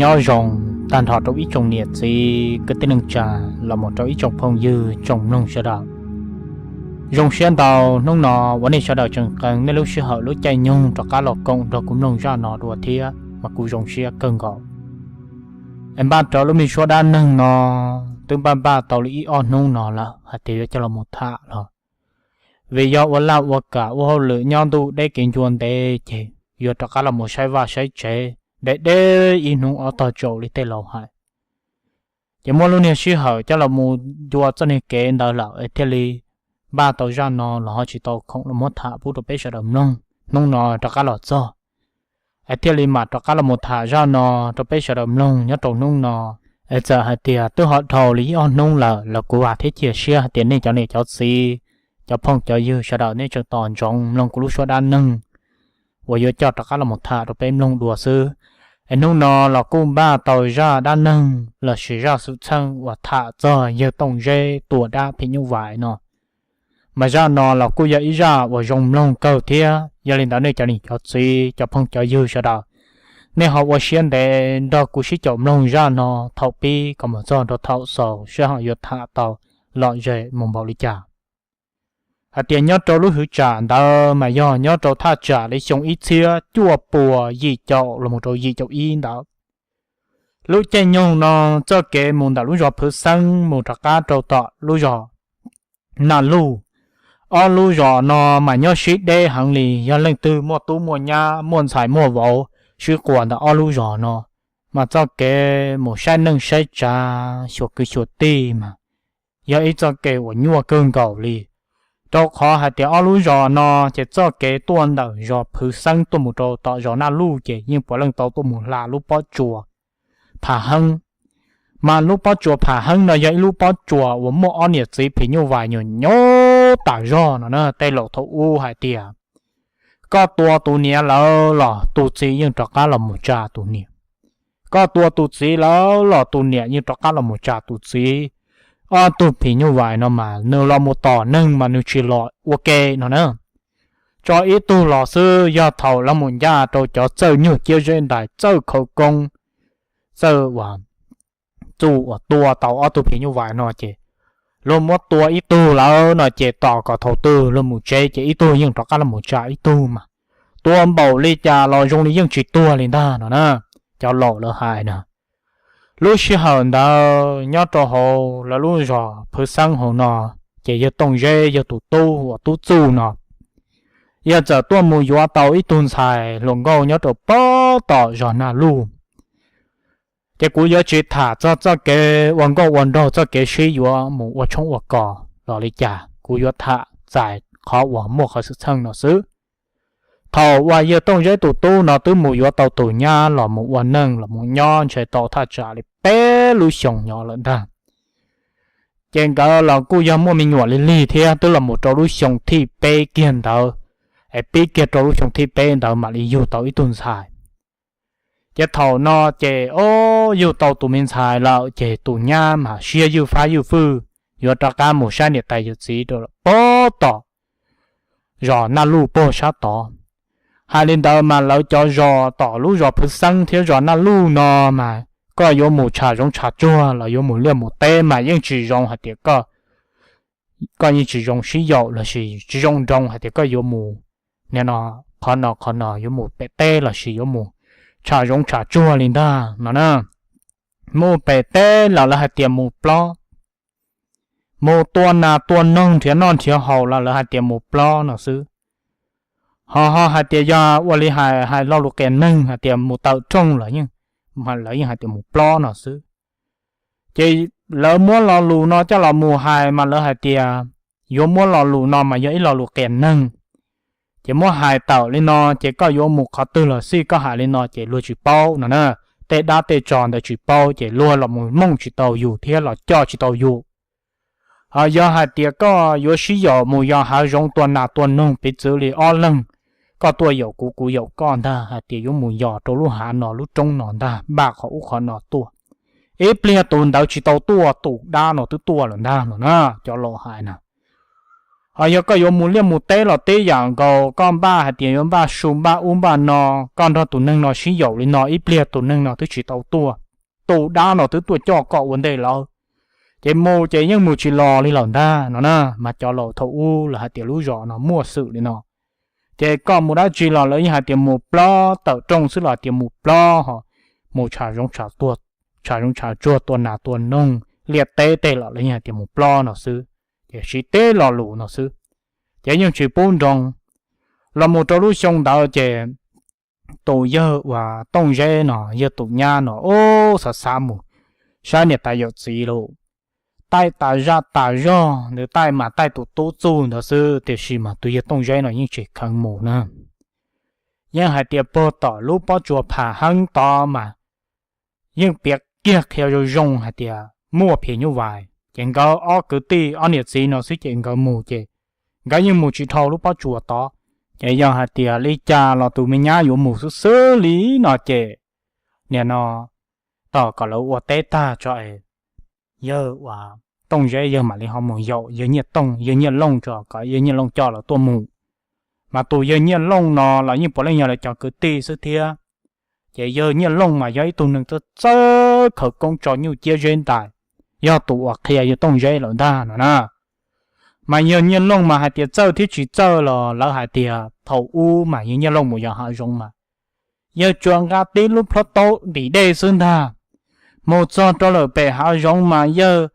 Nyob zoo tag nrho rau ib tsoom niam txiv kwv tij neej tsa los mus rau ib tsoom phooj ywg tsoom mloog sawv daws. Zoo siab ntau hnub no uas nej sawv daws tseem qee nej lub sij hawm lub caij nyoog rov qab los koom nrog kuv mloog zaj no dua thiab mas kuv zoo siab kawg nkaus. Es npaj rau lub me suab dab neeg no twb npaj npaj tau li ib ob hnub no lawm hais tias yuav coj los mus tham los vim yog ua laj ua kam ua hauj lwm nyob ntuj deb kev ncua ntev ces yuav rov qab los mus saib vaj saib tsev deb deb ib hnub ob tog tsaus li tej laus hais. Ces muab lub niag sij hawm coj los mus ncua txoj niag kev ntawd lawm es thiaj li npaj tau zaj no los ho tsis tau khoom los muab tham pub rau peb sawv daws mloog. Hnub no rov qab los txog es thiaj li mam rov qab los mus tham zaj no rau peb sawv daws mloog nyob rau hnub no. Es txawm hais tias twb ho dhau li ib ob hnub lawm los kuv vam thiab cia siab hais tias nej cov niam cov txiv, cov phooj cov ywg sawv daws nej tseem tos ntsoov mloog kuv lub suab dab neeg uas yuav coj rov qab los mus tham rau peb mloog dua xwb. Es hnub no los kuj npaj tau zaj dab neeg lossis zaj xwm txheej uas tham txog yawg Tooj Zeb tua dab phim nyuj vais no. Mas zaj no los kuj yog ib zaj uas zoo mloog kawg thiab, yog li ntawd nej cov niam cov txiv cov phooj cov ywg sawv daws, nej ho ua siab ntev nrog kuv sib caum mloog zaj no thaum pib kom mus txog rau thaum xaus seb ho yuav tham tau lom zem mus npaum li cas. Hais tias nyob rau lub hwv tsam ntawd mas yog nyob rau thaj tsam li xyoo ib txhiab cuaj puas yim caum los mus rau yim caum ib ntawd. Lub caij nyoog no txoj kev mus ntawm lub zos Phwv Xeeb mus rov qab rau tom lub zos Naj Luj, ob lub zos no mas nyob sib deb heev li, yog leej twg muaj tub muaj nyab muaj ntxhais muaj vauv sib quas ntawm ob lub zos no mas txoj kev mus saib neej saib tsav xyuas kwv xyuas tij mas yog ib txoj kev uas nyuaj kawg nkaus li. Rau qhov hais tias ob lub zos no ces txoj kev tuaj ntawm zos Phwv Xeeb tuaj mus rau tom zos Naj Luj ces yeej puav leej tau tuaj mus hla lub pob tsuas Pham Heeb. Mas lub pob tsuas Pham Heeb no yog ib lub pob tsuas uas muaj ob niam txiv phim nyuj vais nyuam nyuj tas zog no na. Tej laus thaum ub hais tias koj tua tus niam lawm los tus txiv yeej rov qab los mus tsa tus niam, koj tua tus txiv lawm los tus niam yeej rov qab los mus tsa tus txiv. Ob tug phim nyuj vais no mas nws los mus tom neeg mas nws tsis los ua ke no na. Tso ib tug los xwb, yog thaum los mus ncaj rau cov txawj nyuj ciab zeb ntais, txawj khawv koob, txawj uas txuj uas tua tau ob tug phim nyuj vais no ces luag muab tua ib tug lawm no ces tos kom thaum twg luag mus tsev ces ib tug yeej rov qab los mus tsa ib tug mas. Tua npaum li cas los zoo li yeej tsis tuag li ntag no na. Cov laus lawv hais na. Lub sij hawm ntawd nyob rau hauv lawv lub zos Phwv Xeeb hauv no ces yawg Tooj Zeb yog tus tub uas tub txuj no, yawg txawm tuaj mus yuav tau ib tug ntxhais hluas nkauj nyob rau pob tom zos Naj Luj. Ces kuv yuav tsis tham txog txoj kev ua nkauj ua nraug, txoj kev sib yuav mus ua tshoob ua kos los li cas, kuv yuav tham txais qhov uas muaj qhov xwm txheej no xwb. Thaum uas yawg Tooj Zeb tus tub no twb mus yuav tau tus nyab los mus ua neej los mus nyob ntshe tau thaj tsam li peb lub xyoos nyob lawm ntag. Ces nkawd los kuj yog muaj me nyuam li lig thiab, twb los mus rau lub xyoo thib peb kiag ntawd, es pib kiag rau lub xyoo thib peb ntawd mam li yug tau ib tug ntxhais. Ces thaum no ces o, yug tau tus me ntxhais lawm ces tus nyab mas siab ywj fab ywj fwj, yuav rov qab mus saib niam tais yawm txiv rau pob tom zos Naj Luj puag sab tod. Hais li ntawd mas lawv cov zos tom lub zos Phwv Xeeb thiab zos Naj Luj no mas koj yuav mus tsham zoov tsham tsuag los yuav mus liaj mus teb mas yeej tsis zoo hais tias koj, koj yeej tsis zoo sib yaum lossis tsis zoo nroo hais tias koj yuav mus nim no, qhov no qhov no, yuav mus pem teb lossis yuav mus tsham zoov tsham tsuag li ntag no na. Mus pem teb los lawv hais tias mus plob, mus tua nas tua noog nrhiav noj nrhiav haus los lawv hais tias mus plob no xwb. Ho ho hais tias yog ua li hais hais lo lus qias neeg hais tias mus tawm rooj los yeej, lawv yeej hais tias mus plob no xwb. Ces lawv muab lo lus no coj los mus hais mas lawv hais tias yuav muab lo lus no mas yog ib lo lus qias neeg. Ces muab hais tawm li no ces koj yuav mus qhov twg los xij, koj hais li no ces luag tsis paub no na. Tej dab tej tsov ntawd tsis paub ces luag los mus mooj tsis tau yus thiab los coj tsis tau yus. Ho yog hais tias koj yuav sib yaum mus yos hav zoov tua nas tua noog piv txwv li ob leeg, koj tuaj yaum kuv kuv yaum koj ntag hais tias yuav mus yos rau lub hav no lub roob no ntag, npaj qhov ub qhov no tuaj, ib pliag tus ntawd tsis tau tuaj tus dab no twb tuaj lawm ntag no na, cov laus hais na. Ho yog koj yuav mus liaj mus teb los teb yam nkaus, koj npaj hais tias yuav npaj su npaj ub npaj no, koj nrog tus neeg no sib yaum li no ib pliag tus neeg no twb tsis tau tuaj, tus dab no twb tuaj coj koj ua ntej lawm, ces mus ces yeej mus tsis los li lawm ntag no na. Mas cov laus thaum ub lawv hais tias lub zos no muaj xwm li no. Ces koj mus dab tsi los lawv yeej hais tias mus plob, tawm rooj xwb los tias mus plob, ho mus tshav zoov tshav tsuag tua nas tua noog liaj teb tej los lawv yeej hais tias mus plob no xwb, ces siv teb lo lus no xwb, ces yeej tsis pub nroo. Los mus rau lub xyoo ntawd ces tus yawg uas Tooj Zeb no, yawg tus nyab no, ub, xav xav mus saib niam tais yawm txiv lawm, taij tas zaj tas zog ntawd, taij mas taij tus tub Txuj ntawd xwb, tiam sis mas tus yawg Tooj Zeb no yeej tsis kheev mus na. Yeej hais tias puag tom lub pob tsuas Pham Heeb tod mas yeej piav kiag qhia zoo zoo hais tias muaj phim nyuj vais, ces nkawd ob kwv tij ob niam txiv no xwb ces nkawd mus ces nkawd yeej mus tsis dhau lub pob tsuas tod. Ces yog hais tias li cas los tus me nyab yuav mus xwb xwb li no ces nim no tos kom lawv ua teb tag tso es yawg uas Tooj Zeb yawg mam li ho mus yaum yawg Nyiaj Tooj, yawg Nyiaj Looj tso, kom yawg Nyiaj Looj coj lawv tuaj mus. Mas tus yawg Nyiaj Looj no los yeej puav leej yog lawv cov kwv tij xwb thiab. Ces yawg Nyiaj Looj mas yog ib tug neeg txawj txawj khawv koob tso nyuj ciab zeb ntais, yog tus uas qhia yawg Tooj Zeb lawm ntag no na. Mas yawg Nyiaj Looj mas hais tias txawj thiab tsis txawj los lawv hais tias thaum ub mas yawg Nyiaj Looj mus yos hav zoov mas yawg tsuas nqa tib lub plhaub taub ntim dej xwb ntag. Mus txog rau lawm pem hav zoov mas yawg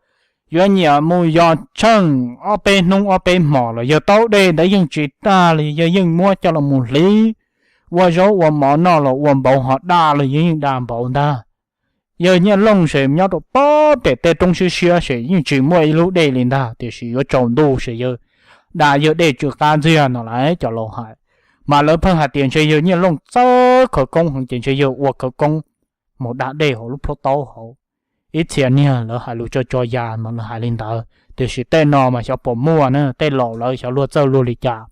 yuav nyiam mus yos tsheej ob peb hnub ob peb hmos los yawg taub dej ntawd yeej tsis tag li, yawg yeej muab coj los mus hliv ua zaub ua mov noj los ua npauv ho da los yawg yeej da npauv ntag. Yawg Nyiaj Looj ces nyob rau pob pem tej roob siab siab ces yeej tsis muaj ib lub dej li ntag, tiam sis yuav tsaus ntuj ces yawg da yawg dej tsw qab ntxiag no lawm cov laus hais. Mas lawv pheej hais tias ntshe yawg Nyiaj Looj txawj khawv koob heev ces ntshe yawg ua khawv koob mus da dej hauv lub plhaub taub hauv. Ib txhia niag lawv hais lus tso tso ya mas lawv hais li ntawd, tiam sis tej no mas xyov puas muaj na, tej laus lawv xyov luag txawj luag li cas.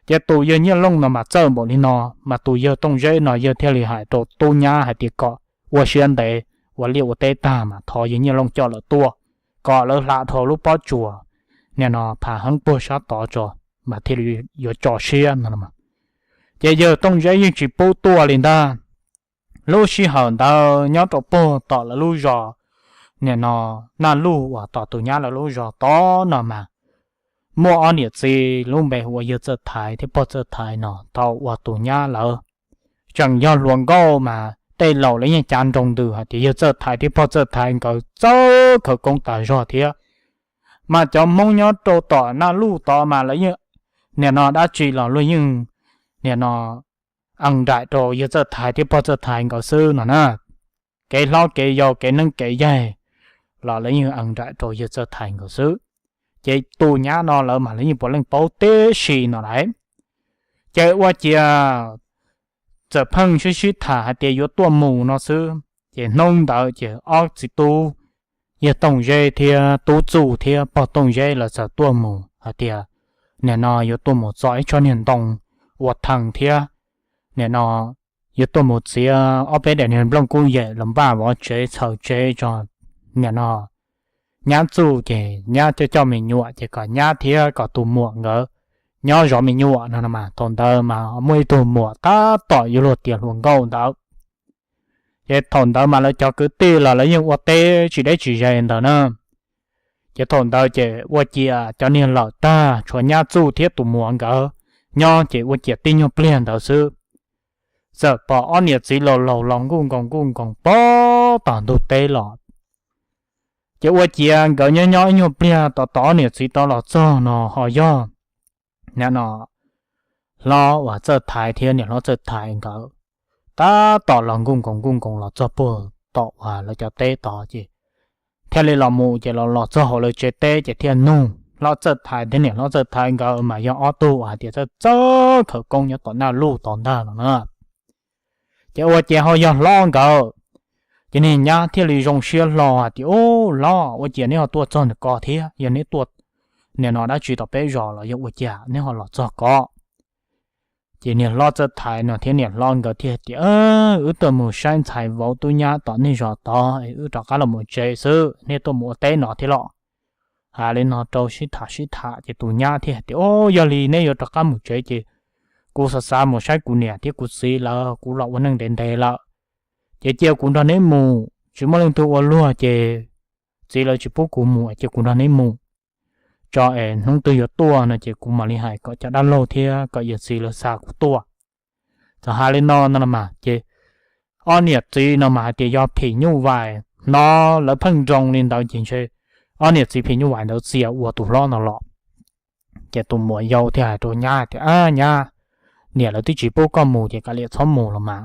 Ces tus yawg Nyiaj Looj no mas txawj npaum li no, mas tus yawg Tooj Zeb no yawg thiaj li hais rau tub nyab hais tias kom ua siab ntev, ua liaj ua teb tag mas thov yawg Nyiaj Looj coj lawv tuaj, kom lawv hla dhau lub pob tsuas nim no Pham Heeb puag sab tod tso, mas thiaj li yuav tso siab no. Ces yawg Tooj Zeb yeej tsis pub tuaj li ntag. Lub sij hawm ntawd nyob rau puag tom lawv lub zos nim no Naj Luj uas tom tus nyab lawv lub zos tod no mas muaj ob niam txiv lub npe hu ua yawg Txawj Thaiv thiab pog Txawj Thaiv no. Thaum uas tus nyab lawv tseem yog hluas nkauj mas tej laus lawv yeej cav nroo ntws hais tias yawg Txawj Thaiv thiab pog Txawj Thaiv nkawd txawj khawv koob tas zog thiab. Mas cov Hmoob nyob rau tom Naj Luj tod mas lawv yeej nim no dab tsi los luag yeej nim no ees nraim rau yawg Txawj Thaiv thiab pog Txawj Thaiv nkawd xwb no na. Kev hlob kev yau kev neeb kev yaig los lawv yeej ees nraim rau yawg Txawj Thaiv nkawd xwb. Ces tus nyab no lawv mas lawv yeej puav leej paub tib si no lawm. Ces ua ciav txawm pheej sib sib tham hais tias yuav tuaj mus no xwb. Ces hnub ntawd ces ob txiv tub yawg Tooj Zeb thiab tub Txuj thiab pog Tooj Zeb lawv txawm tuaj mus hais tias nim no yuav tuaj mus txo ib tsob niag ntoo ua theem thiab nim no yuav tuaj mus txiav ob peb daim niag nplooj kub yem los npaj vov tsev txhaws tsev tso. Nim no nyab Txuj ces nyab coj coj me nyuam ces kom nyab thiab kom tus muam nkawd nyob zov me nyuam no no mas. Thaum ntawd mas muaj ib tug muam tab tom yuav luag tias hluas nkauj ntawd. Ces thaum ntawd mas lawv cov kwv tij los lawv yeej ua teb tsis deb tsis ze ntawd na. Ces thaum ntawd ces ua ciav cov niag lawm tag tshuav nyab Txuj thiab tus muam nkawd nyob ces ua ciav tib nyuag pliag ntawd xwb, txawm pom ob niam txiv laus laus los nkuj nkoos nkuj nkoos pog tom ntug teb los. Ces ua ciav nkawd nyob nyob ib nyuag pliag tom tom ob niam txiv tod los txog no ho yog nim no hlob uas Txawj Thaiv thiab niam hlob Txawj Thaiv nkawd tab tom los nkuj nkoos nkuj nkoos los txog puag tom uas lawv cov teb tod ces thiaj li los mus ces los los txog hauv lawv tsev teb ces thiaj nug hlob Txawj Thaiv thiab niam hlob Txawj Thaiv nkawd mas yog ob tug uas hais tias txawj txawj khawv koob nyob tom Naj Luj tod ntag no na. Ces ua ciav ho yog hlob nkawd, ces niag nyab thiaj li zoo siab hlo hais tias, Ub, hlob, ua ciav neb ho tuaj txog ntawm ko thiab, yog neb tuaj nim no dab tsi tom peb zos los yog ua ciav neb ho los txog ko? Ces niam hlob Txawj Thaiv no thiab niam hlob nkawd thiaj tias, Wb tuaj mus saib ntxhais vauv tub nyab tom nej zos tod, wb rov qab los mus tsev xwb, nej tuaj mus ua teb no thiab los? Hais li no rau sib tham sib tham ces tus nyab thiaj hais tias, Au, yog li neb yuav rov qab mus tsev ces kuv xav xav mus saib kuv niam thiab kuv txiv lawv, kuv los ua neej ntev ntev lawm. Ces cia kuv nrog neb mus, tsis muaj leej twg ua luag ces txiv lawv tsis pub kuv mus, cia kuv nrog neb mus tso es hnub twg yuav tuaj no ces kuv mam li hais kom cov dab laug thiab kom yawm txiv lawv xa kuv tuaj. Txawm hais li no no mas ces ob niam txiv no mas hais tias yog phim nyuj vais, hnov lawv pheej nroo li ntawd ces ntshe ob niam txiv phim nyuj vais ntawd txias ua tus hlob no los. Ces tus muam yau thiaj hais rau nyab tias, Ab nyab, niam lawv twb tsis pub koj mus ces kav liam txhob mus los mas.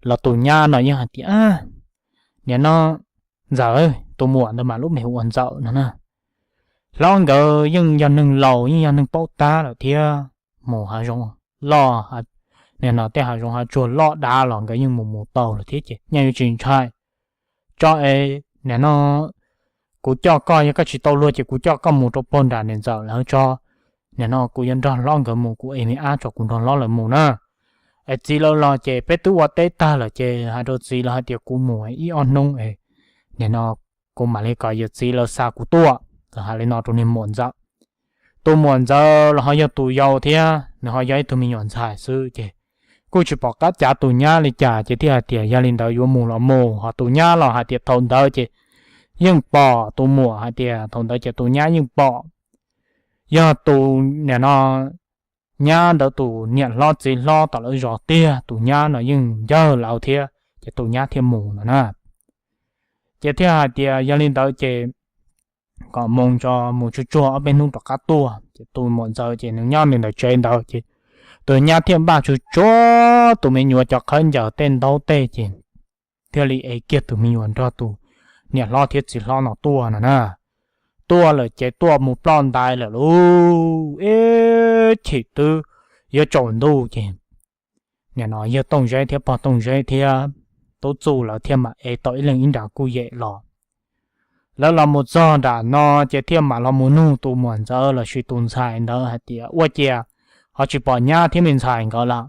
Los tus nyab no yeej hais tias, Niam no, Ntxawm, tus muam ntawd mas lub npe hu ua Ntxawm no na, hlob nkawd yeej yog neeg laus yeej yog neeg paub tab lawm thiab, mus hav zoov loj, nim no tej hav zoov hav tsuag loj dav los nkawd yeej mus mus tau lawm thiab ces nyaj yuav tsis ntshai. Tso es nim no kuv coj koj, yog koj tsis tau luag ces kuv coj koj mus rau puag nram niam Ntxawm lawv tso. Nim no kuv yuav nrog hlob nkawd mus, kuv ev me ab tso kuv nrog hlob lawv mus na. Es txiv lawv los ces peb twb ua teb tag lawm ces hais rau txiv lawv hais tias kuv mus ib ob hnub es nim no kuv mam li kom yawm txiv lawv xa kuv tuaj. Txawm hais li no rau niag muam Ntxawm. Tus muam Ntxawm los ho yog tus yau thiab nws ho yog ib tug me nyuam ntxhais xwb ces kuj tsis pom qab cav tus nyab li cas ces thiaj hais tias yog li ntawd yuav mus los mus. Ho tus nyab los hais tias thaum ntawd ces yeej pom tus muam hais tias thaum ntawd ces tus nyab yeej pom yog tus nim no nyab ntawd tus niam hlob txiv hlob tom lawv zos tiag, tus nyab no yeej ncawg lawv thiab ces tus nyab thiaj mus no na. Ces thiaj hais tias yog li ntawd ces kom mus tso, mus tsuag tsuag ob peb hnub rov qab tuaj. Ces tus muam Ntxawm ces nws nyob nws ntawm tsev ntawd ces tus nyab thiaj npaj tsuag tsuag tus me nyuam cov qhawv ncaws tej ntaub tej ces thiaj li ev kiag tus me nyuam nrog tus niam hlob thiab txiv hlob no tuaj no na. Tuaj lawm ces tuaj mus ploj ntais lawm lauj, ib chim twb yuav tsaus ntuj ces nim no yawg Tooj Zeb thiab pog Tooj Zeb thiab tub Txuj lawv thiaj mam ev tau ib leeg ib nra kuj yem los. Lawv los mus txog nram no ces thiaj mam los mus nug tus muam Ntxawm lossis tus ntxhais ntawd hais tias ua cas ho tsis pom nyab thiab me ntxhais nkawd lawm.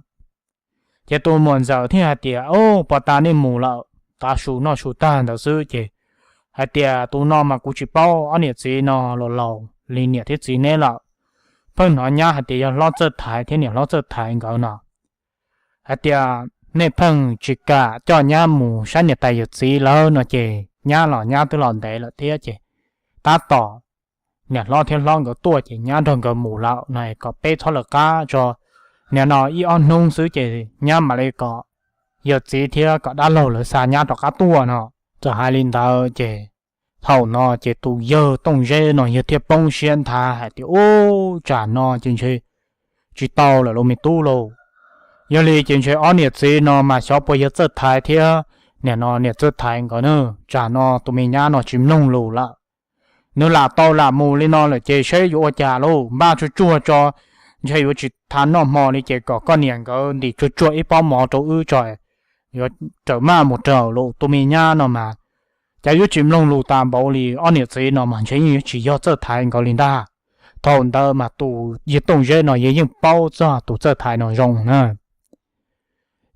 Ces tus muam Ntxawm thiaj hais tias, Au, puag ta nej mus lawm, tav su noj su tag ntawd xwb ces hais tias tus no mas kuv tsis paub, ob niam txiv no los laus li niam thiab txiv neb lawm. Pheej hnov nyab hais tias yog hlob Txawj Thaiv thiab niam hlob Txawj Thaiv nkawd no hais tias nej pheej tsis kam coj nyab mus saib niam tais yawm txiv lawm no ces nyab los nyab twb los ntev lawm thiab ces tab tom niam hlob thiab hlob nkawd tuaj ces nyab nrog nkawd mus lawm no kom peb txhob lawv qab tso. Nim no ib ob hnub xwb ces nyab mam li kom yawm txiv thiab kom dab laug lawv xa nyab rov qab tuaj no. Txawm hais li ntawd ces thaum no ces tus yawg Tooj Zeb no yawg thiaj poob siab nthav hais tias, Ub, tsam no ces ntshe tsis tau lawm lauj me tub lauj. Yog li ces ntshe ob niam txiv no mas xyov puas yog Txawj Thaiv thiab niam no niam Txawj Thaiv nkawd na, tsam no tus me nyab no tsis mloog lus lawm. Nws lam tau lam mus li no lawm ces seb yuav ua cas lauj, npaj tsuag tsuag tso, ntshe yuav tsis tau noj hmo li ces kom koj niam nkawd ntim tsuag tsuag ib pob mov rau wb tso, yuav raws maj mus raws lus. Tus me nyab no mas cas yuav tsis mloog lus tas npaum li, ob niam txiv no mas ntshe yeej yuav tsis yog Txawj Thaiv nkawd li ntag. Thaum ntawd mas tus yawg Tooj Zeb no yawg yeej paub txog tus Txawj Thaiv no zoo na.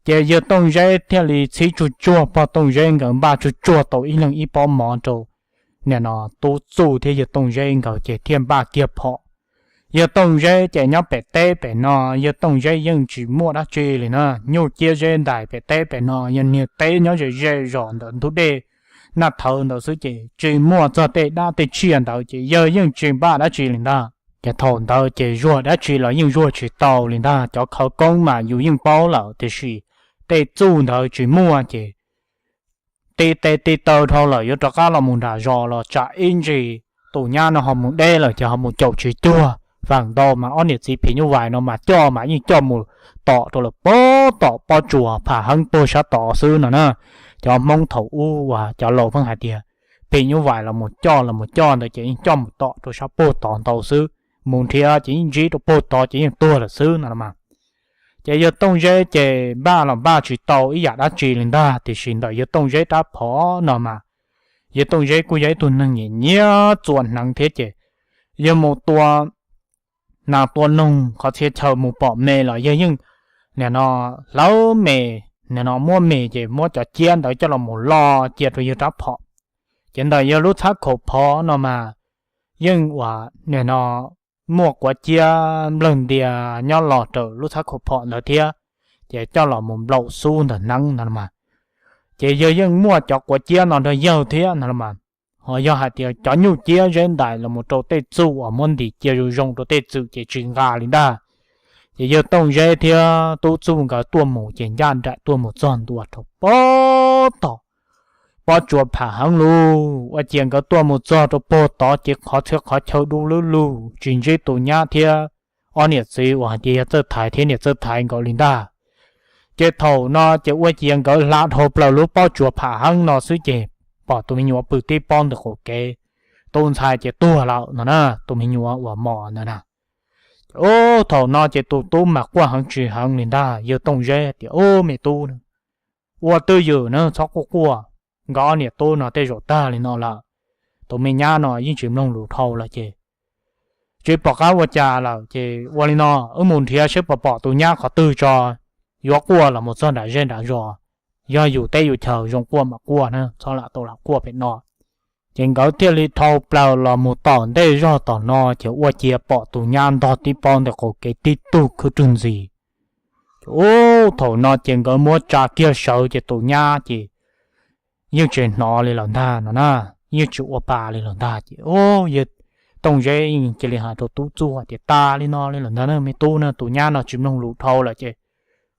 Ces yawg Tooj Zeb thiaj li txhib tsuag tsuag pog Tooj Zeb nkawd npaj tsuag tsuag tau ib leeg ib pob mov rau nim no tub Txuj thiab yawg Tooj Zeb nkawd ces thiaj npaj kiag phom. Yawg Tooj Zeb ces nyob pem teb pem no, yawg Tooj Zeb yeej tsis muaj dab tsi li na, nyuj ciab zeb ntais pem teb pem no, yog niag teb nyob ze ze zos ntawm ntug dej Naj Thawv ntawd xwb ces tsis muaj txog tej dab tej tsiaj ntawd ces yawg yeej tsis npaj dab tsi li ntag. Ces thaum ntawd ces zuag dab tsi los yeej zuag tsis tau li ntag, cov khawv koob mas yus yeej paub lawm tiam sis tej txuj ntawd tsis muaj ces ti tes ti taw dhau lawm yuav rov qab los mus nram zos los tsam ib ntsis tus nyab no ho mus deb lawm ces ho mus caum tsis cuag. Feem ntau mas ob niam txiv phim nyuj vais no mas coj mas yeej coj mus tom rau lawm puag tom pob tsuas pham heeb puag sab tod xwb no na. Cov Hmoob thaum ub uas cov laus pheej hais tias phim nyuj vais los mus coj los mus coj ntawd ces yeej coj mus tom rau sab puag tod ntau xwb, mus nrhiav ces yeej ntsib rau puag tod ces yeej tuag lawm xwb no mas. Ces yawg Tooj Zeb ces npaj los npaj tsis tau ib yam dab tsi li ntag, tiam sis ntawm yawg Tooj Zeb rab phom no mas, yawg Tooj Zeb kuj yog ib tug neeg nyiam nyiam txua hneev thiab ces yawg mus tua nas tua noog qhov txhia chaw mus pom me los yawg yeej nim no hlawv me, nim no muab me ces muab cov ciab ntawd coj los mus lo cia rau yawg rab phom. Ces ntawm yawg lub txhab khaum phom no mas yeej uas nim no muaj quav ciab nplawg ntia nyob los raws lub txhab khau phom ntawd thiab, ces coj los mus nplaum xub ntawm hneev no mas. Ces yawg yeej muaj cov quav ciab no nrog yawg thiab no los mas. Ho yog hais tias cov nyuj ciab zeb ntais los mus rau tej txuj uas muab ntim cia zoo zoo rau tej txwm ces tsis nqa li ntag. Ces yawg Tooj Zeb thiab tub txuj nkawd tuaj mus ces ncaj nraim tuaj mus txog ntua rau pem tog pob tsuas pham heev lug. Ua ciav nkawd tuaj mus txog rau pem tod ces qhov txhia qhov chaw du lug lug tsis ntsib tus nyab thiab ob niam txiv uas hais tias yog Txawj Thaiv thiab niam Txawj Thaiv nkawd li ntag. Ces thaum no ces ua ciav nkawd hla dhau plaws lub pob tsuas pham heev no xwb ces pom tus me nyuam pw tib pob ntawm qaum kev, tus ntxhais ces tuag lawm no na, tus me nyuam uas mos ntawd na. Ces ub thaum no ces tus tub mas quaj heev tsis heev li ntag. Yawg Tooj Zeb tias, Ub me tub, ua twj ywm na, txhob quaj quaj, nkawd ob niam tub no tej zaum tag li no lawm. Tus me nyab no yeej tsis mloog lus dhau lawm ces tsis pom qab ua cas lawm ces ua li no, wb mus nrhiav saib puas pom tus nyab qhov twg tso, yuav quaj los mus txog nram zej nram zos, yog yus teb yus chaw zoo quaj mas quaj na, txhob lam tau lam quaj pem no. Ces nkawd thiaj li dhau plaws los mus tom ntej zog tom no ces ua ciav pom tus nyab ntog tib pob ntawm qaum kev tib tug khwb rwg ntxiv. Ces ub thaum no ces nkawd muab tsa kiag sawv ces tus nyab ces yeej tsis hnov li lawm ntag no na, yeej tsis ua pa li lawm ntag. Ces yawg Tooj Zeb cia li hais rau tub txuj tias, Tas li no li lawm ntag na me tub na, tus nyab no tsis mloog lus dhau lawm ces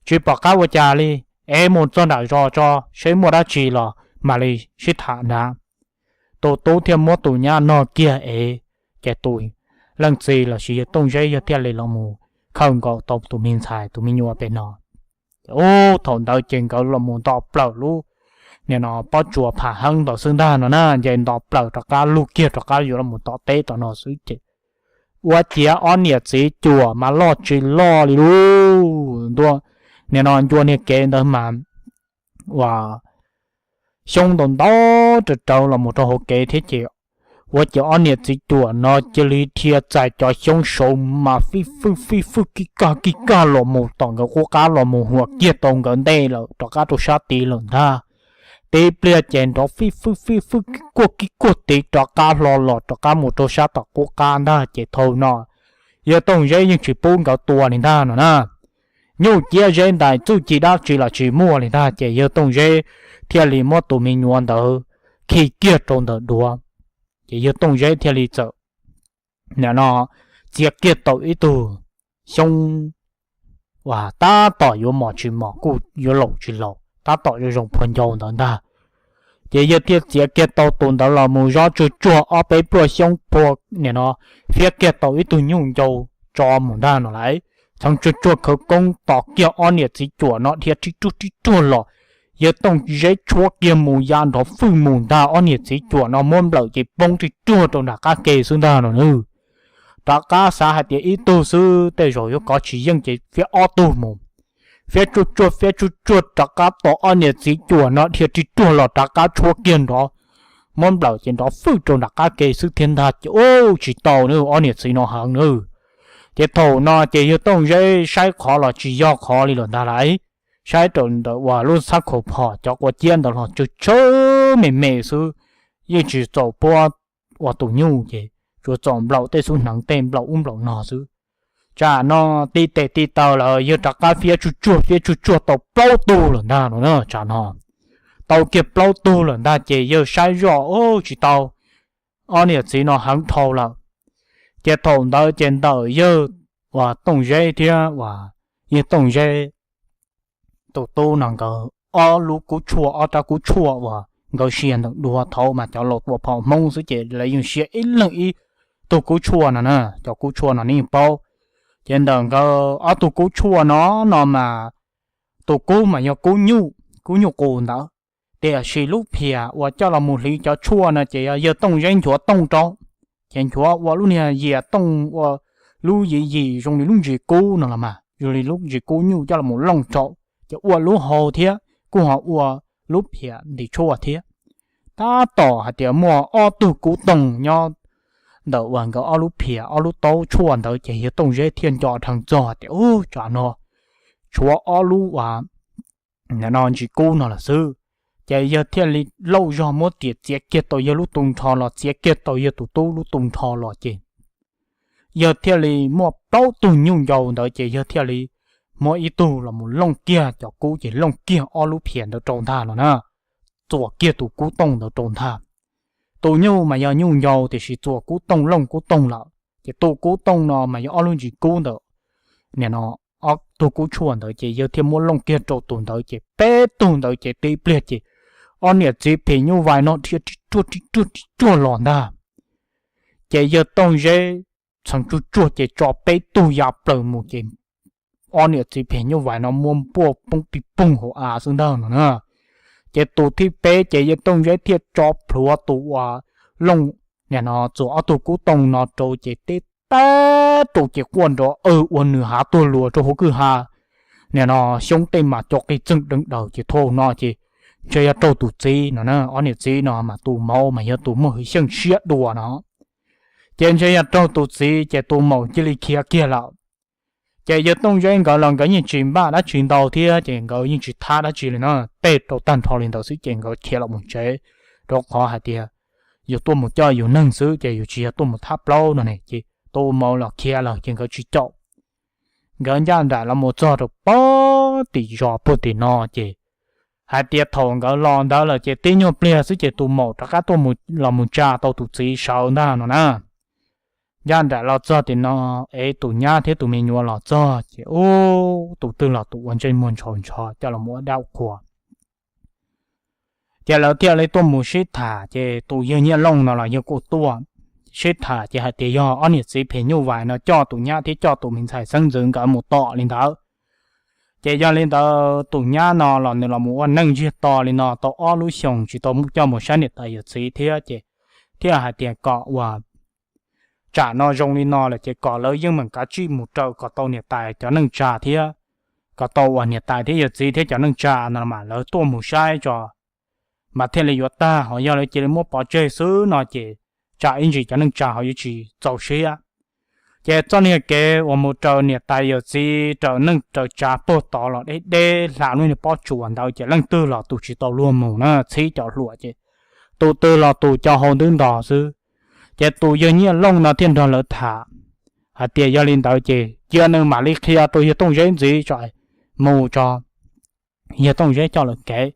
tsis pom qab ua cas li, es mus txog nram zos tso, seb muaj dab tsi los mam li sib tham nrad. Tus tub thiaj muab tus nyab nog kiag es, ces tus leej txiv los sis yawg Tooj Zeb yog thiaj li los mus khaws nkaus tau tus me ntxhais tus me nyuam pem no. Ces ub thaum ntawd ces nkawd los mus nto plaws lub, nim no pob tsuas pham heev ntawd xwb ntag no na, ces nto plaws rov qab lug kiag rov qab yuav los mus tom teb tom no xwb ces ua ciav ob niam txiv cuam mas loj tsis loj li lub ntua, nim no ncua niag kev ntawd mas uas xyoob ntau ntau rawv rawv los mus rau hauv kev thiab ces ua ciav ob niam txiv cuam no cia li dhia txais cov xyoob saud mas fij fwj fij fwj kij kaj kij kaj los mus tom nkawd qub qab los mus huam kiag tau nkawd ntej lawm rov qab rau sab tid lawm ntag. Tib pliag ces nrov fij fwj fij fwj kij kuaj kij kuaj tid rov qab hlo los rov qab mus rau sab tom qub qab ntag ces thaum no yawg Tooj Zeb yeej tsis pub nkawd tua li ntag no na. Nyuj ciab zeb ntais txuj ci dab tsi los tsis muaj li ntag ces yawg Tooj Zeb thiaj li muab tus me nyuam ntawd khi kiag rau ntawm duav. Ces yawg Tooj Zeb thiaj li txawm, nim no, txiav kiag tau ib tug xyoob uas tab tom yuav mos tsis mos kuj yuav laus tsis laus tab tom zoo zoo phua ncau ntawd ntag. Ces yawg thiaj txiav kiag tau tus ntawd los mus zov tsuag tsuag ob peb pluaj xyoob phua, nim no, fiab kiag tau ib tug nyuj ncau tso mus ntag no lauj. Txheev tsuag tsuag khawv koob tos kiag ob niam txiv cuam no dhia rib ruag rib ruag los, yawg Tooj Zeb tshuab kiag mus ya nrov fwj mus ntag, ob niam txiv cuam no muab nplawm ces poob rib ruag rau nram qab ke xwb ntag no nawb. Rov qab xav hais tias ib tug xwb tej zaum yuav kov tsis yeej ces fiab ob tug mus. Fiab tsuag tsuag fiab tsuag tsuag rov qab tos ob niam txiv cuam no dhia rib ruag los rov qab tshuab kiag nrov, muab nplawm ces nrov fwj rau nram qab ke xwb thiab ntag ces ub tsis tau nawb, ob niam txiv no heev nawb. Ces thaum no ces yawg Tooj Zeb saib qhov los tsis yog qhov li lawm ntag lauj. Saib rau ntawm uas lub txhab khau phom cov quav ciab ntawd los tsawg tsawg me me xwb, yeej tsis txaus puab ua tus nyuj ces tsuas txaus nplaum tej xub hneev tej nplaum ub nplaum no xwb. Tsam no tib tes tib taw lawm yawg rov qab fiab tsuag tsuag fiab tsuag tsuag tau plaub tug lawm ntag no na tsam no. Tau kiag plaub tug lawm ntag ces yawg saib zoj ub tsis tau, ob niam txiv no heev dhau lawm. Ces thaum ntawd ces ntawm yawg uas Tooj Zeb thiab uas yawg Tooj Zeb tus tub no nkawd ob lub kub tshuaj, ob rab kub tshuaj uas nkawd sia ntawm duav, thaum ub mas cov laus tua phom Hmoob xwb ces lawv yeej sia ib leeg ib tug kub tshuaj no na, cov kub tshuaj no nej yeej paub. Ces ntawm nkawd ob tug kub tshuaj no no mas tus kub mas yog kub nyuj, kub nyuj qus ntawd, tiam sis lub phiam uas coj los mus hliv cov tshuaj no ces yog yawg Tooj Zeb nchuav tooj rau, ces nchuav ua lub niag yias tooj ua lub yim yim zoo li lub ntsis kub no los mas, zoo li lub ntsis kub nyuj coj los mus looj rau, ces ua lub hau thiab kuj ho ua lub phiam ntim tshuaj thiab. Tab tom hais tias muaj ob tug kub tooj nyob ntawm uas nkawd ob lub phiam ob lub taub tshuaj ntawd ces yawg Tooj Zeb thiaj nco dheev txog hais tias, Ub, tsam no tshuav ob lub uas no ntsis kub no lawm xwb. Ces yawg thiaj li lauj zog muab riam txiav kiag tau yawg lub tu nrho los, txiav kiag tau yawg tus tub lub tu nrho los ces yawg thiaj li muaj plaub tug nyuj ncaus ntawd ces yawg thiaj li muab ib tug los mus looj kiag cov kub ces looj kiag ob lub phiav ntawd rau ntag no na, txuas kiag tus kub tooj ntawd rau ntag. Tus nyuj mas yog nyuj ncaus tiam sis txuas kub tooj looj kub tooj lawm ces tus kub tooj no mas yog ob lub ntsis kub ntawd, nim no ob tug kub tshuaj ntawd ces yawg thiaj muab looj kiag rau tus ntawd ces peb tug ntawd ces tib pliag ces ob niam txiv phim nyuj vais no dhia ri ruaj ri ruaj ri ruaj los ntag. Ces yawg Tooj Zeb txheev tsuj tsuag ces tso peb tug ya plaws mus ces ob niam txiv phim nyuj vais no muab npuaj poob pig poog hauv av xwb ntag no na. Ces tus thib peb ces yawg Tooj Zeb thiaj tso plhuav tus uas looj, nim no txuas ob tug kub tooj no rau ces teb tag rau ces quaj nrov aw ua nws hav tuag luas rau hauv kwj ha. Nim no xyoob tej mas co qig txeeg deev daws ces thaum no ces ntshe yog raug tus txiv no na, ob niam txiv no mas tus maum mas yog tus muaj hwj xyeej siab dua no. Ces ntshe yog raug tus txiv ces tus maum cia li khiav kiag lawm. Ces yawg Tooj Zeb nkawd los nkawd yeej tsis npaj dab tsi ntau thiab ces nkawd yeej tsis thab dab tsi li no, tej rau tag nrho li ntawd xwb ces nkawd khiav los mus tsev, rau qhov hais tias yus tuaj mus coj yus neeg xwb ces yus tsis yog tuaj mus thab plaub no ne, ces tus maum los khiav lawm ces nkawd tsis caum. Nkawd ncaj nraim los mus txog rau pem tim zos puag tim no ces hais tias thaum nkawd los ntawd lawm ces tib nyuag pliag xwb ces tus maum rov qab tuaj los mus tsa tau tus txiv sawv ntag no na. Ncaj nraim los txog tim no, es tus nyab thiab tus me nyuam los txog ces ub, tus twg los tus ua ntsej muag ntshaus ntsho coj los ua dab qhuas. Ces lawv thiaj li tuaj mus sib tham ces tus yawg Nyiaj Looj no los yawg kuj tuaj sib tham ces hais tias yog ob niam txiv phim nyuj vais no coj tus nyab thiab coj tus me ntxhais xeeb ntxwv nkawd mus tom li ntawd. Ces yog li ntawd tus nyab no los nws los mus ua neej ntsiag to li no tau ob lub xyoos tsis tau coj mus saib niam tais yawm txiv thiab ces thiaj hais tias kom uas tsam no zoo li no lawm ces kom lawv yeej meem kav tsij mus raws kom tau niam tais cov neej tsa thiab, kom tau uas niam tais thiab yawm txiv thiab cov neej tsa no mas lawv tuaj mus saib tso mas thiaj li yuav tag, ho yog lawv cia li muab pov tseg xwb no ces tsam ib ntsis cov neej tsa ho yuav tsis txaus siab. Ces txoj niag kev uas mus raws niam tais yawm txiv raws neej raws tsa puag tod los deb deb hla lub niag pob tsuas ntawd ces leej twg los tus tsis tau luag mus na, txhib cov hluas ces tus twg los tus cov hau ntub ntos xwb. Ces tus yawg Nyiaj Looj no thiaj nrog lawv tham hais tias yog li ntawd ces cia nws mam li qhia rau yawg Tooj Zeb ntxiv tso, mus tso, yawg Tooj Zeb coj lawv kev.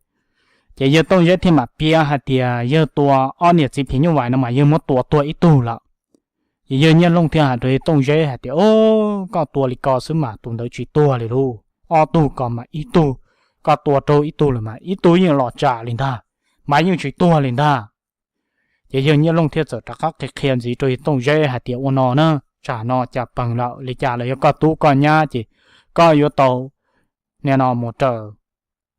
Ces yawg Tooj Zeb thiaj mam piav hais tias yawg tua ob niam txiv phim nyuj vais no mas yawg muab tua tuag ib tug lawm. Ces yawg Nyiaj Looj thiaj hais rau yawg Tooj Zeb hais tias, o, koj tua li ko xwb mas tus ntawd tsis tuag li lauj, ob tug ko mas ib tug, koj tua raug ib tug lawm mas ib tug yeej los tsam li ntag, mas yeej tsis tuag li ntag. Ces yawg Nyiaj Looj thiaj txawm rov qab qhia qhia ntxiv rau yawg Tooj Zeb hais tias ua no na, tsam no cas pees lawm li cas los yog koj tub koj nyab ces koj yuav tau nim no mus raws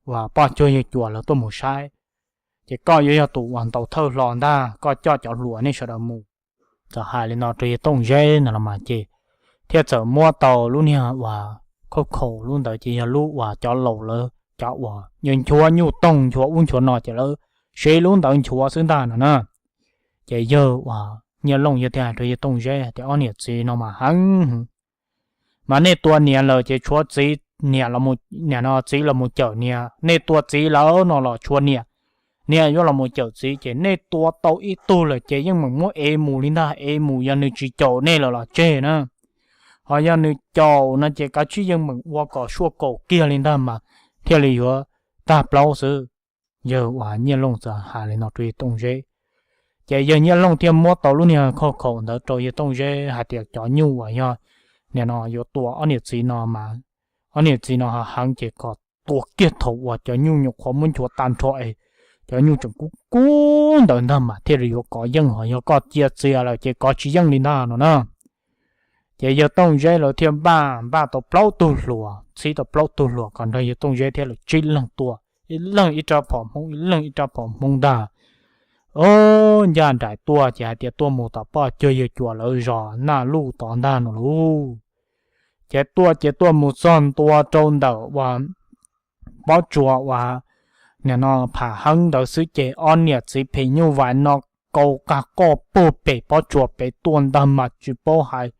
uas poj cuag yawg cuas lawv tuaj mus saib, ces koj yuav yog tus uas ntaus thawj hlo ntag, koj coj cov hluas nej sawv daws mus. Txawm hais li no rau yawg Tooj Zeb no los mas ces thiaj txawm muab tau lub niag uas khauj khaum lub ntawd ces yog lub uas cov laus lawv cov uas nchuav nyuj toog nchuav ub nchuav no ces lawv siv lub ntawd nchuav xwb ntag no na. Ces yawg uas Nyiaj Looj yawg thiaj hais rau yawg Tooj Zeb tias ob niam txiv no mas heev, mas nej tua niam lawm ces tshuav txiv, niam los, niam no txiv los mus cawm niam, nej tua txiv lawm no los tshuav niam, niam yuav los mus cawm txiv ces nej tua tau ib tug lawm ces yeej meem muab ev mus li ntag, ev mus yog nws tsis caum nej lawm los tseg na. Ho yog nws caum no ces kav tsij yeej meem ua kom suaj kaum kiag li ntag mas thiaj li yuav tag plaub xwb. Yawg uas Nyiaj Looj txawm hais li no rau yawg Tooj Zeb, ces yawg Nyiaj Looj thiaj muab tau lub niag khauj khaum ntawd rau yawg Tooj Zeb hais tias cov nyuj uas yog nim no yuav tua ob niam txiv no mas ob niam txiv no ho heev ces kom tua kiag thaum uas cov nyuj nyuam qhuav muab nchuav tag nrho es cov nyuj tseem kub kub ntawd ntag mas thiaj li yuav kov yeej, ho yog koj cia txias lawm ces kov tsis yeej li ntag no na. Ces yawg Tooj Zeb lawv thiaj npaj npaj tau plaub tug hluas, txhib tau plaub tug hluas kom nrog yawg Tooj Zeb thiab lawv tsib leeg tua, ib leeg ib rab phom Hmoob, ib leeg ib rab phom Hmoob ntag. O, ncaj nraim tuaj ces hais tias tuaj mus tom poj cuag yawg cuas lawv zos Naj Luj tod ntag no lauj. Ces tuaj ces tuaj mus txog ntua rau ntawm uas pob tsuas uas nim no pham heeb ntawd xwb ces ob niam txiv phim nyuj vais no kau qab qoj puag pem pob tsuas pem tuaj ntag mas tsis paub hais,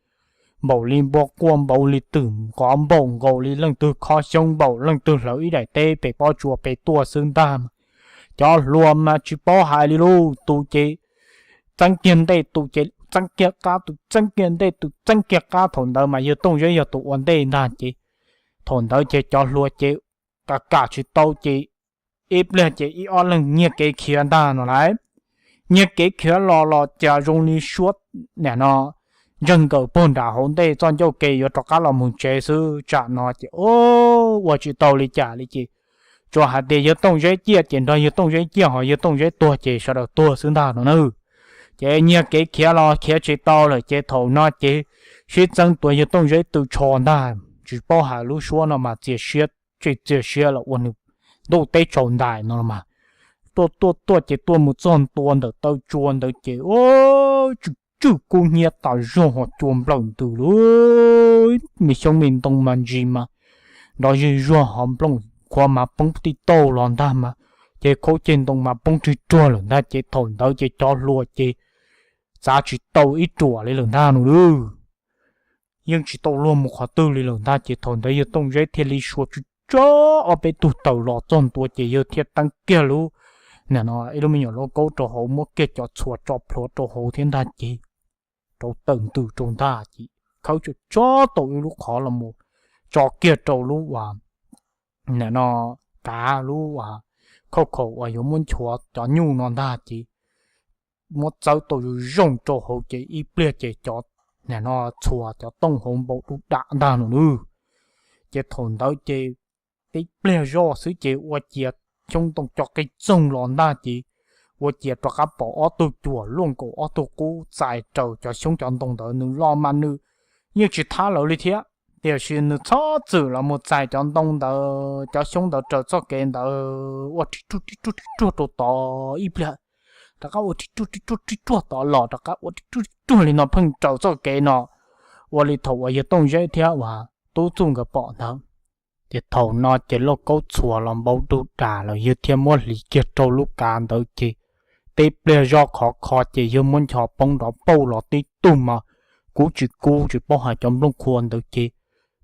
npaum li npua quaj npaum li twm nqov npaum nkaus li leej twg khob xyoob npaum leej twg hlawv ib daim teb pem pob tsuas pem tuaj xwb ntag. Cov hluas mas tsis paub hais li lauj, tus ces txeeb kiag ntej, tus ces txeeb kiag qab, tus txeeb kiag ntej, tus txeeb kiag qab. Thaum ntawd mas yawg Tooj Zeb yog tus ua ntej ntag ces thaum ntawd ces cov hluas ces kam kam tsis tau ces ib pliag ces ib ob leeg nyiag kev khiav ntag no lauj. Nyiag kev khiav los los cas zoo li suab nim no ntseeg nkaws puag nram hauv ntej txoj ncauj ke yuav rov qab los mus tsev xwb. Tsam no ces ua tsis tau li cas li ces tsuas hais tias yawg Tooj Zeb ciaj ces nrog yawg Tooj Zeb ciaj, ho yawg Tooj Zeb tuag ces sawv daws tuag xwb ntag no na. Ces nyiag kev khiav los khiav tsis tau lawm ces thaum no ces sib txeeb tuav yawg Tooj Zeb tw tsho ntag, tsis paub hais lub suab no mas txias siab tsis txias siab los ua nws ntuj teb tsaus ntais no los mas. Tuaj tuaj tuaj ces tuaj mus txog ntua ntawm taw tsua ntawd ces tswm tswm kub hnyiab tas zog ho cua nplawm ntws lawm, me xyoob me ntoo mas ntsis mas nrov zig zuag ho nplooj qhuav mas poob tij tauj los ntag mas ces khaub ceg ntoo mas poob rig ruag lawm ntag ces thaum ntawd ces cov hluas ces txav tsis tau ib ruam li lawm ntag no lauj. Yeej tsis tau luag mus qhov twg li lawm ntag ces thaum ntawd yawg Tooj Zeb thiaj li suav tsuj tsuag ob peb tug taws los txog ntua ces yawg thiaj teeb kiag lub, nim no ib lub me nyuam lauj kaub rau hauv, muab kiag cov txhuas tso plhuav rau hauv thiab ntag ces rauv taws ntws rau ntag ces khawb tsuj tsuag tau ib lub qhov los mus tso kiag rau lub uas nim no kav lub uas khauj khaum uas yuav muab nchuav cov nyuj no ntag ces muab txawb tau zoo zoo rau hauv ces ib pliag ces cov nim no txhuas cov tooj hauv npau dub dam ntag no lauj. Ces thaum ntawd ces tib pliag zoj xwb ces ua ciav xyoob ntoo co qig txoog los ntag ces ua ciav rov qab pom ob tug cuam luaj nkaus ob tug qub txais raws cov xyoob cov ntoo ntawd. Nws los mas nws yeej tsis thab lawv li thiab, tiam sis nws txhob txwm los mus txais cov ntoo ntawd cov xyoob ntawd raws txoj kev ntawd ua rig ruag rig ruag rig ruag rau tod ib pliag, rov qab ua rig ruag rig ruag rig ruag tod los rov qab ua rig ruag rig ruag li no pheej raws txoj kev no ua li thaum uas yawg Tooj Zeb thiab uas Tub Txuj nkawd pom ntawd. Ces thaum no ces lauj kaub txhuas los npau dub dam lawm yawg thiaj muab hliv kiag rau lub kav ntawd ces tib pliag zoj khov kho ces yawg muab ncho poob nrov pauj los tib tug mas kub tsis kub tsis paub hais cov nplooj qhuav ntawd ces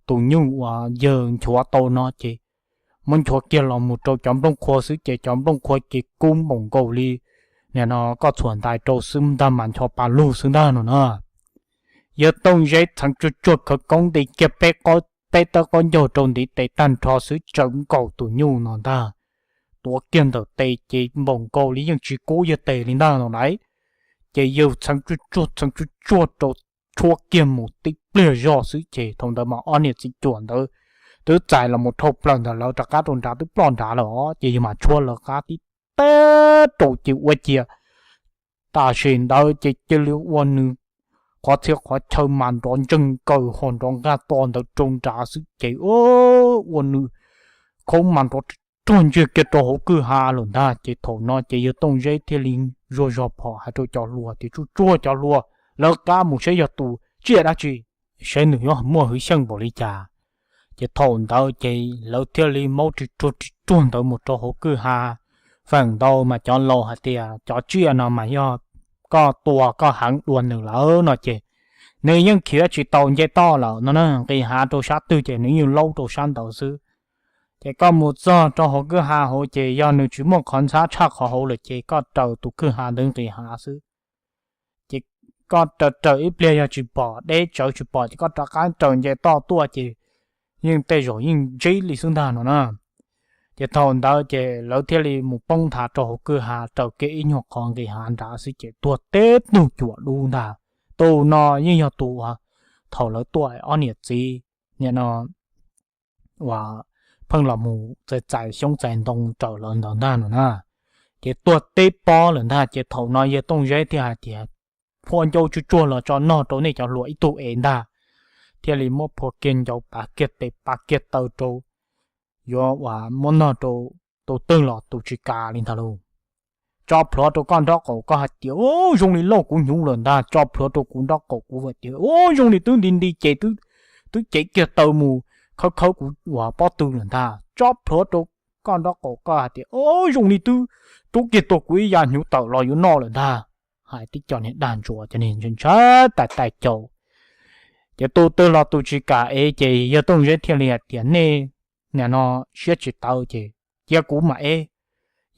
tus nyuj uas yawg nchuav tau no ces muab nchuav kiag los mus rau cov nplooj qhuav xwb ces cov nplooj qhuav ces kub npaum nkaus li nim no koj txhuam ntais rau xwb ntag mas ncho pa lug xwb ntag no na. Yawg Tooj Zeb txheev tsuag tsuag khawv koob nti kiag peb tawb qaub ncaug rau ntiv tes tag nrho xwb tsawv nkaus tus nyuj no ntag, tuav kiag ntawm tes ces npaum nkaus li yeej tsis kub yawg tes li ntag no lauj. Ces yawg txheev tsuag tsuag txheev tsuag tsuag rau tshuab kiag mus tib pliag zoj xwb ces thaum ntawd mas ob niam txiv cuam ntawd twb txais los mus dhau plaws ntawm lawv rov qab rau nrad twb ploj nrad lawm os ces yawg mas tshuab lawv qab tib teb rau ces ua ciav tam sim ntawd ces cia li ua nws qhov txhia qhov chaw mas nrov ntseeg nkaws ho nrov nqaj to ntawd rau nrad xwb ces ua nws khaub mas nrov ruag ntsiag kiag rau hauv kwj ha lawm ntag ces thaum no ces yawg Tooj Zeb thiaj li zuag zog phom hais rau cov hluas tias tsuag tsuag cov hluas lawv qab mus saib yog tus tsiaj dab tsi, saib nws yuav muaj hwv xyeej npaum li cas. Ces thaum ntawd ces lawv thiaj li maub ris ruag ris ruag ntawd mus rau hauv kwj ha. Feem ntau mas cov laus hais tias cov tsiaj no mas yog koj tua koj heev dua nws lawm no ces nws yeej khiav tsis tau nce toj lawm no na, nqis hav rau sab twg ces nws yeej laub rau sab ntawd xwb. Ces koj mus txog rau hauv kwj ha hauv ces yog nws tsis muaj qhov ntxhab tshaj qhov hauv lawm ces koj raws tus kwj ha ntawd nqis hav xwb. Ces koj raws raws ib pliag yog tsis pom deb tsawv tsis pom ces koj rov qab raws nce toj tuaj ces yeej tej zaum yeej ntsib li xwb ntag no na. Ces thaum ntawd ces lawv thiaj li mus poob nthav rau hauv kwj ha raws kiag ib nyuag qhov nqis hav nrad xwb ces tuag teb tug cuam dub ntag. Tus no yeej yog tus thaum lawv tuaj ob niam txiv nim no uas pheej los mus txais txais xyoob txais ntoo raws lawv ntawd ntag no na. Ces tuag teb pob lawm ntag ces thaum no yawg Tooj Zeb thiaj hais tias phua ncau tsuag tsuag los tso nog rau nej cov hluas ib tug es ntag. Thiaj li muab phua kiag ncau pav kiag tes pav kiag taw rau, yuav uas muab nog rau tus twg los tus tsis kam li ntag lauj. Tso plhuav rau koj nraub qaum koj hais tias ub zoo li lauj kuv hnyuv lawm ntag, tso plhuav rau kuv nraub qaum kuv hais tias ub zoo li twb nti nti ces twb cev kiag taw mus khawb khawb kuv uas pob tw lawm ntag, tso plhuav rau koj nraub qaum koj hais tias ub zoo li twb rub kiag tau kuv ib yav hnyuv tawm los yuav noj lawm ntag. Hais tib co niag dag ntsuas cov niag ntshai tais tais caus. Ces tus twg los tus tsis kam ev ces yawg Tooj Zeb thiaj li hais tias nej nim no siab tsis tawv ces cia kuv mam ev.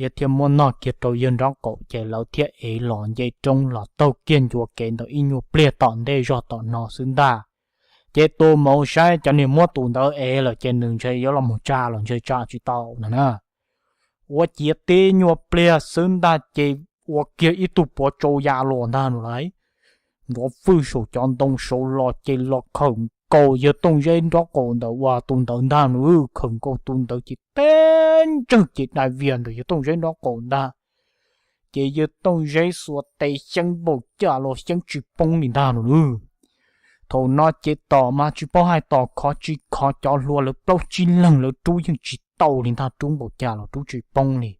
yawg thiaj muab noj kiag rau yawg nraub qaum ces lawv thiaj ev los nce roob los taug kiag ncua kev ntawm ib nyuag pliag tom ntej zog tom no xwb ntag. Ces tus maum saib cov niag muab tus ntawd ev lawm ces nws ntshe yuav los mus tsa los ntshe tsa tsis tau no na. Ua ciav tib nyuag pliag xwb ntag ces ua kiag ib tug puav tsau ya los ntag no lauj. Nrov fwj saum cov ntoo saud los ces los khawm nkaus yawg Tooj Zeb nraub qaum ntawm uas tus ntawd ntag no, khawm nkaus tus ntawd ces teb ntsawg ces dai vias ntawm yawg Tooj Zeb nraub qaum ntag. Ces yawg Tooj Zeb xuas tes xyeeb npaum cas los xyeeb tsis poob li ntag no lauj. Thaum no ces tom mas tsis paub hais tom khov tsis khov cov hlua lawv plaub tsib leeg lawv rub yeej tsis tau li ntag, rub npaum cas los rub tsis poob li.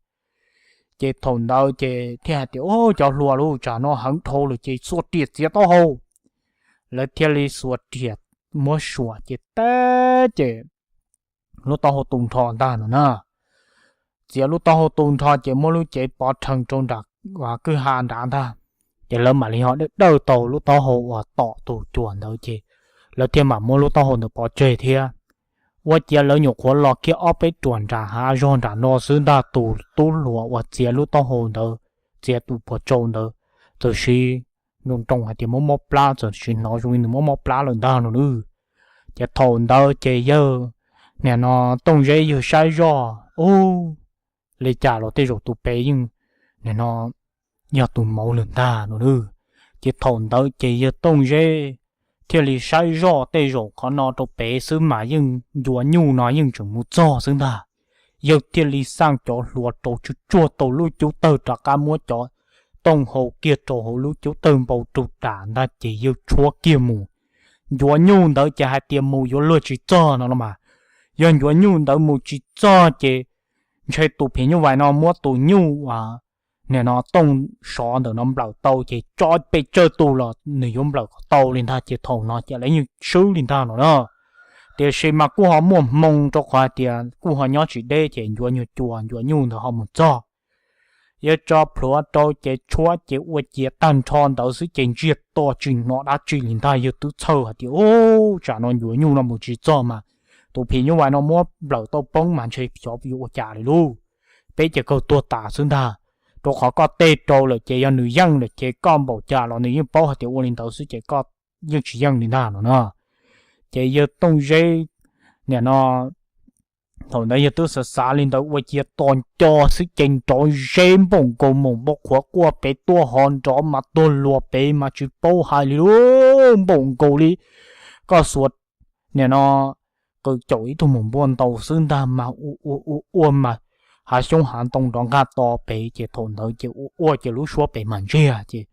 Ces thaum ntawd ces thiaj hais tias, Au, cov hlua lauj, tsam no heev dhau lawm ces xuas riam txiav taub hau. Lawv thiaj li xuas riam muab suam ces teb ces lub taub hau tu nrho ntag no na. Txiav lub taub hau tu nrho ces muab lub cev pov rhees rau nram kwj ha nrad ntag. Ces lawv mam li ho dawj dawj tau lub taub hau uas tom tus cuam ntawd ces lawv thiaj mam muab lub taub hau ntawd pov tseg thiab. Ua ciav lawv nyuam qhuav los kiag ob peb ruam nram hav zog nram no xwb ntag, tus tub hluas uas txiav lub taub hau ntawd, txiav tus puav tsau ntawd, txawm siv nroo nroo hais tias mob mob plab, txawm siv hnov zoo li nws mob mob plab lawm ntag no nawb. Ces thaum ntawd ces yawg, nim no Tooj Zeb yawg saib zoj, ub, li cas los tej zaum tus pem yeej, nim no yog tus mauv lawm ntag no nawb. Ces thaum ntawd ces yawg Tooj Zeb thiaj li saib zoj tej zaum qhov no rau pem xwb mas yeej ncuav nyuj no yeej tseem mus txog xwb ntag. Yawg thiaj li xaj cov hlua rau tsuag tsuag tau lub cub tawg rov qab muab cov tooj hau kiag rau hauv lub cub tawg npau rau ram ntag ces yawg tshuab kiag mus. Ncuav nyuj ntawd ces hais tias mus yuav luag tsis txog no los mas, yog ncuav nyuj ntawd mus tsis txog ces ntshe tus phim nyuj vais no muab tus nyuj uas nim no tooj sov ntawm no nplawm tau ces tso pes tsawg tus los nws yuav nplawm kom tau li ntag ces thaum no ces lawv yeej swb li ntag no na. Tiam sis mas kuj ho muaj hmoo rau qhov hais tias kuj ho nyob tsis deb ces ncuav nyuag cua ncuav nyuj ntawd ho mus txog. Yawg tso plhuav rau ces tshuab ces ua ciav tag nrho ntawd xwb ces ntsiag to tsis hnov dab tsi li ntag. Yawg twb txhawj hais tias, Ub, tsam no ncuav nyuj no mus tsis txog mas tus phim nyuj vais no muab nplawm tau poob mas ntshe xyov yuav ua cas li lauj. Peb ces kawg tuag tas xwb ntag, rau qhov koj teb rau lawm ces yog nws yeej lawm ces koj npaum cas los nws yeej paub hais tias ua li ntawd xwb ces koj yeej tsis yeej li ntag no na. Ces yawg Tooj Zeb nim no thaum ntawd yawg twb xav xav li ntawd ua ciav tos nco xwb ces nrov zeb npaum nkaus mus npau qhuav quaj pem tuaj ho nrov mas tuag luas pem mas tsis paub hais li lauj, npaum nkaus li koj xuas nim no qws caum ib tug mus npua ntaus xwb ntag mas ua ua ua ua mas hav xyoob hav ntoo nrov nqaj to pem ces thaum ntawd ces ua ua ces lub suab pem mas ntsiag ces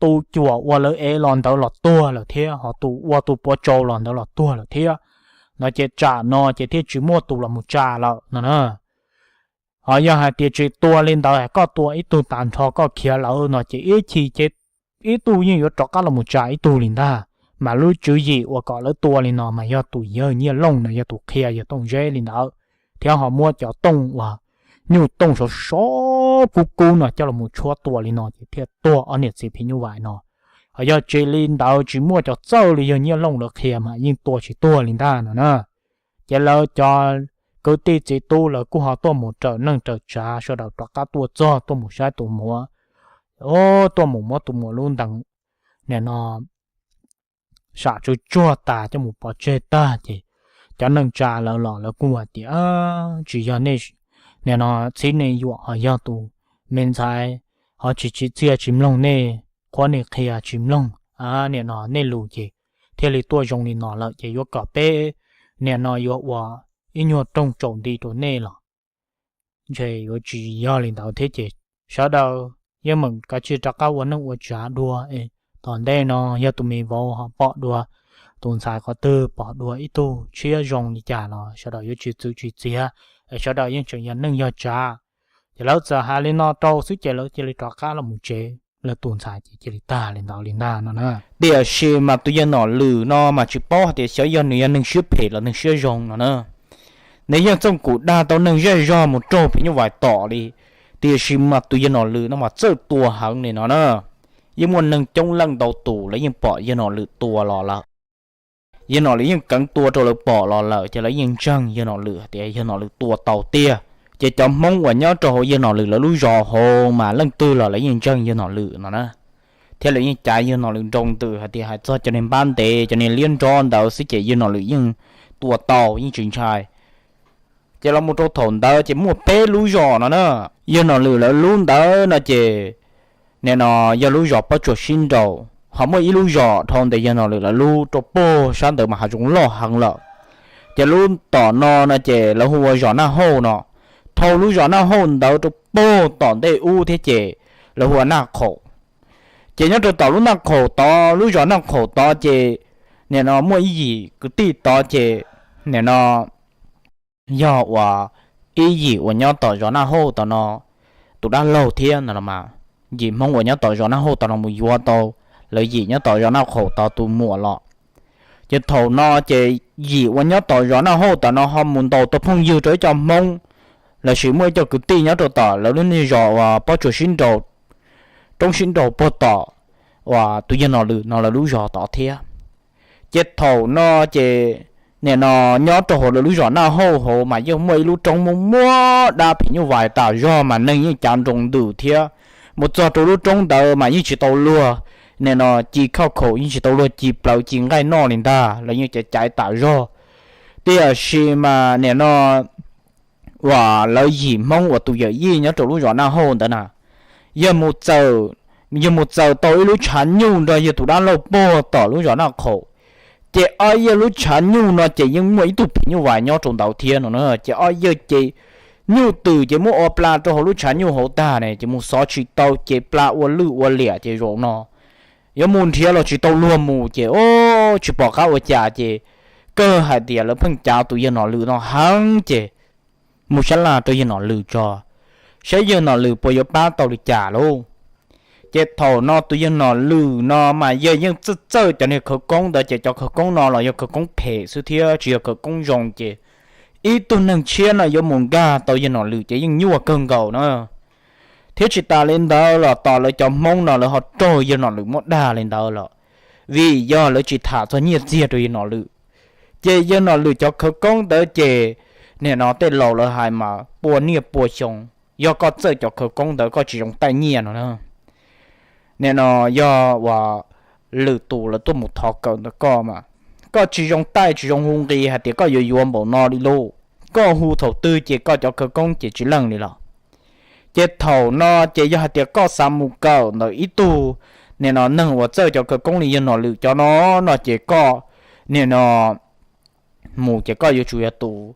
tus cuam uas lawv ev los ntawd los tuag lawm thiab ho tus ua tus puav tsau los ntawd los tuag lawm thiab no ces tsam no ces thiaj tsis muaj tus los mus tsa lawm no na. Ho yog hais tias tsis tua li ntawd koj tua ib tug tas nrho koj khiav lawm no ces ib chim ces ib tug yeej yuav rov qab los mus tsa ib tug li ntag. Mas lub tswv yim uas kom lawv tua li no mas yog tus yawg Nyiaj Looj no yog tus qhia yawg Tooj Zeb li ntawd, thiab ho muab cov tooj uas nyuj tooj sov sov kub kub no coj los mus tshuab tua li no ces thiaj tuag ob niam txiv phim nyuj vais no. Ho yog tsis li ntawd tsis muaj cov txawj li yawg Nyiaj Looj lawv qhia mas yeej tua tsis tuag li ntag no na. Ces lawv cov kwv tij txiv tub lawv kuj ho tuaj mus raws neej raws tsav sawv daws rov qab tuaj txog tuaj mus saib tus muam, tuaj mus muab tus muam lub ntees nim no sam tsuag tsuag tas coj mus pov tseg tag ces cov neej tsa lawv los lawv kuj hais tias tsis yog nej nim no txhiv nej yuam ho yog tus me ntxhais ho tsis tsim txiaj tsis mloog nej qhuab nej qhia tsis mloog nim no nej lus ces thiaj li tuaj zoo li no lawm ces yuav kom peb nim no yuav ua ib nyuag rooj tsaus nti rau nej los ntshe yuav tsis yog li ntawd thiab ces sawv daws yeej meem kav tsij rov qab ua neej ua tsav dua. Tom ntej no yog tus me vauv ho pom dua tus ntxhais qhov twg pom dua ib tug tshiab zoo li cas los sawv daws yuav tsis txwv tsis txiav, sawv daws yeej tseem yog neej yog tsav. Ces lawv txawm hais li no rau xwb ces lawv cia li rov qab los mus tsev, lawv tus ntxhais ces cia li tag li ntawd li ntag no na. Tiam sis mas tus yawg Nom Lwm no mas tsis paub hais tias xyov yog nws yog neeg siab phem los neeg siab zoo no na. Nws yeej txawj kum dag tau neeg zej zog mus raug phim nyuj vais tom li, tiam sis mas tus yawg Nom Lwm no mas txawj tua heev li no na. Yeej muaj neeg coob leej ntau tus lawv yeej pom yawg Nom Lwm tua los lawm. Yawg Nom Lwm yeej keev tua rau lawv pom los lawm ces lawv yeej ntseeg yawg Nom Lwm hais tias yawg Nom Lwm tua tau tiag. Ces cov Hmoob uas nyob rau hauv yawg Nom Lwm lawv lub zos hauv mas leej twg los lawv yeej ntseeg yawg Nom Lwm no na, thiab lawv yeej cav yawg Nom Lwm nroo ntws hais tias hais txog cov niag npab ntev cov niag liab nrob ntawd xwb ces yawg Nom Lwm yeej tua tau yeej tsis ntshai. Ces los mus rau thaum ntawd ces muaj peb lub zos no na. Yawg Nom Lwm lawv lub ntawd no ces nim no yog lub zos Pob Tsuas Sib Nraus, ho muaj ib lub zos dhau ntawm yawg Nom Lwm lawv lub rau puag sab ntawd mas hav zoov loj heev lawm. Ces lub tom no no ces lawv hu ua zos Naj Hauj no. Dhau lub zos Naj Hauj ntawd rau puag tom ntej ub thiab ces lawv hu ua Naj Qhaum. Ces nyob rau tom lub Naj Qhaum tod, lub zos Naj Qhaum tod ces nim no muaj ib yim kwv tij tod ces nim no yog uas ib yim uas nyob tom zos Naj Hauj tom no tus dab laug thiab no los mas, yim Hmoob uas nyob tom zos Naj Hauj tom no mus yuav tau lawv yim nyob tom zos Naj Qhaum tod tus muam los. Ces thaum no ces yim uas nyob tom zos Naj Hauj tom no ho mus ntaus tau phooj ywg rau ib co Hmoob, lossis muaj ib co kwv tij nyob rau tom lawv lub niag zos uas Pob Tsuas Sib Nraus, Roob Sib Nraus puag tom uas tus yawg Nom Lwm no lawv lub zos tod thiab. Ces thaum no ces nim no nyob rau hauv lawv lub zos Naj Hauj hauv mas yeej muaj ib lub roob muaj muaj dab phim nyuj vais tas zog mas neeg yeej cav nroo ntws thiab. Mus txog rau lub roob ntawd mas yeej tsis tau luag nim no ci khauj khaum, yeej tsis tau luag ci plawv ci nqaij noj li ntag, lawv yeej cav caiv tas zog. Tiam sis mas nim no uas lawv yim Hmoob uas tus yawm yij nyob rau lub zos Naj Hauj ntawd na, yawg mus txawm, yawg mus txawm tau ib lub tshav nyuj nrog yawg tus dab laug puag tom lub zos Naj Qhaum. Ces ob yawg lub tshav nyuj no ces yeej muaj ib tug phim nyuj vais nyob rau ntawd thiab no na. Ces ob yawg ces nyuj twm ces muab ua pla rau hauv lub tshav nyuj hauv tag ne, ces mus xov tsis tau ces pla ua lwj ua liam ces zaum no yuav mus nrhiav los tsis tau luag mus ces o, tsis pom qab ua cas ces kawg hais tias lawv pheej cav tus yawg Nom Lwm no heev ces mus sab laj rau yawg Nom Lwm tso, saib yawg Nom Lwm puas yuav pab tau li cas lauj. Ces thaum no tus yawg Nom Lwm no mas yawg yeej txawj txawj cov niag khawv koob ntawd ces cov khawv koob no los yog khawv koob phem xwb thiab tsis yog khawv koob zoo ces ib tug neeg tshiab no yuav mus nkag tau yawg Nom Lwm ces yeej nyuaj kawg nkaus na. Thiab tsis tas li ntawd los tos lawv cov Hmoob no lawv ho raug yawg Nom Lwm muab dag li ntawd los vim yog lawv tsis tham txog nyiaj txiag rau yawg Nom Lwm. Ces yawg Nom Lwm cov khawv koob ntawd ces nim no tej laus lawv hais mas pua niaj pua xyoo, yog koj txawj cov khawv koob ntawd koj tsis zoo taij nyiaj no na. Nim no yog uas lwm tus lawv tuaj mus thov kawm ntawm koj mas koj tsis zoo taij tsis zoo hu nqi hais tias koj yuav yuav npaum no li lauj. Koj hu thaum twg ces koj cov khawv koob ces tsis leej li los. Ces thaum no ces yog hais tias koj xav mus kawm ntawm ib tug nim no neeg uas txawj cov khawv koob li yawg Nom Lwm cov no, no ces koj nim no mus ces koj yuav tsum yog tus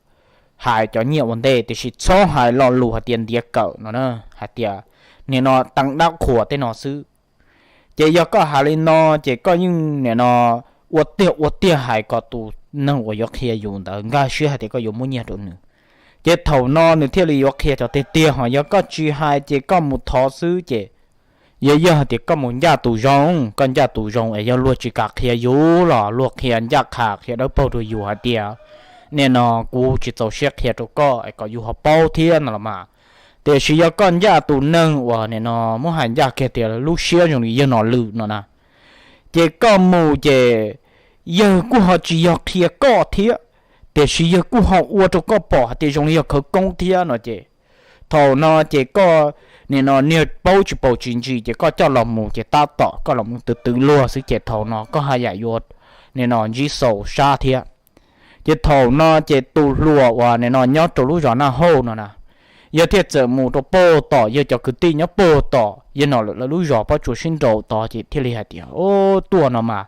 hais cov nyiaj ua ntej, tiam sis txhob hais lo lus hais tias ntiav kawm no na, hais tias nim no teev dab qhuas tej no xwb. Ces yog koj hais li no ces koj yeej nim no ua tiag ua tiag hais kom tus neeg uas yuav qhia yus ntawd nkag siab hais tias koj yuav muab nyiaj rau nws. Ces thaum no nws thiaj li yuav qhia cov tiag tiag, ho yog koj tsis hais ces koj mus thov xwb ces yog, yog hais tias koj mus ncaj tus zoo, koj ncaj tus zoo es yog luag tsis kam qhia yus los luag qhia ncaj qha qhia dawb paug rau yus hais tias nim no kuv tsis txaus siab qhia rau koj es kom yus ho paub thiab no los mas. Tiam sis yog koj ncaj tus neeg uas nim no muab hais ncaj kiag tias lub siab zoo li yawg Nom Lwm no na, ces koj mus ces yawg kuj ho tsis yog qhia koj thiab, tiam sis yawg kuj ho ua rau koj pom hais tias zoo li yog khawv koob thiab no ces thaum no ces koj nim no niag paub tsis paus tsis ntsis ces koj coj los mus ces tab tom koj los mus twv twv luag xwb ces thaum no koj haj yam yuav nim no ntsib xaus sab thiab. Ces thaum no ces tus hluas uas nim no nyob rau lub zos Naj Hauj no na, yawg thiaj txawm mus rau puag tom yawg cov kwv tij nyob puag tom yawg Nom Lwm lawv lub zos Pob Tsuas Sib Nraus tod ces thiaj li hais tias, o, tuaj no mas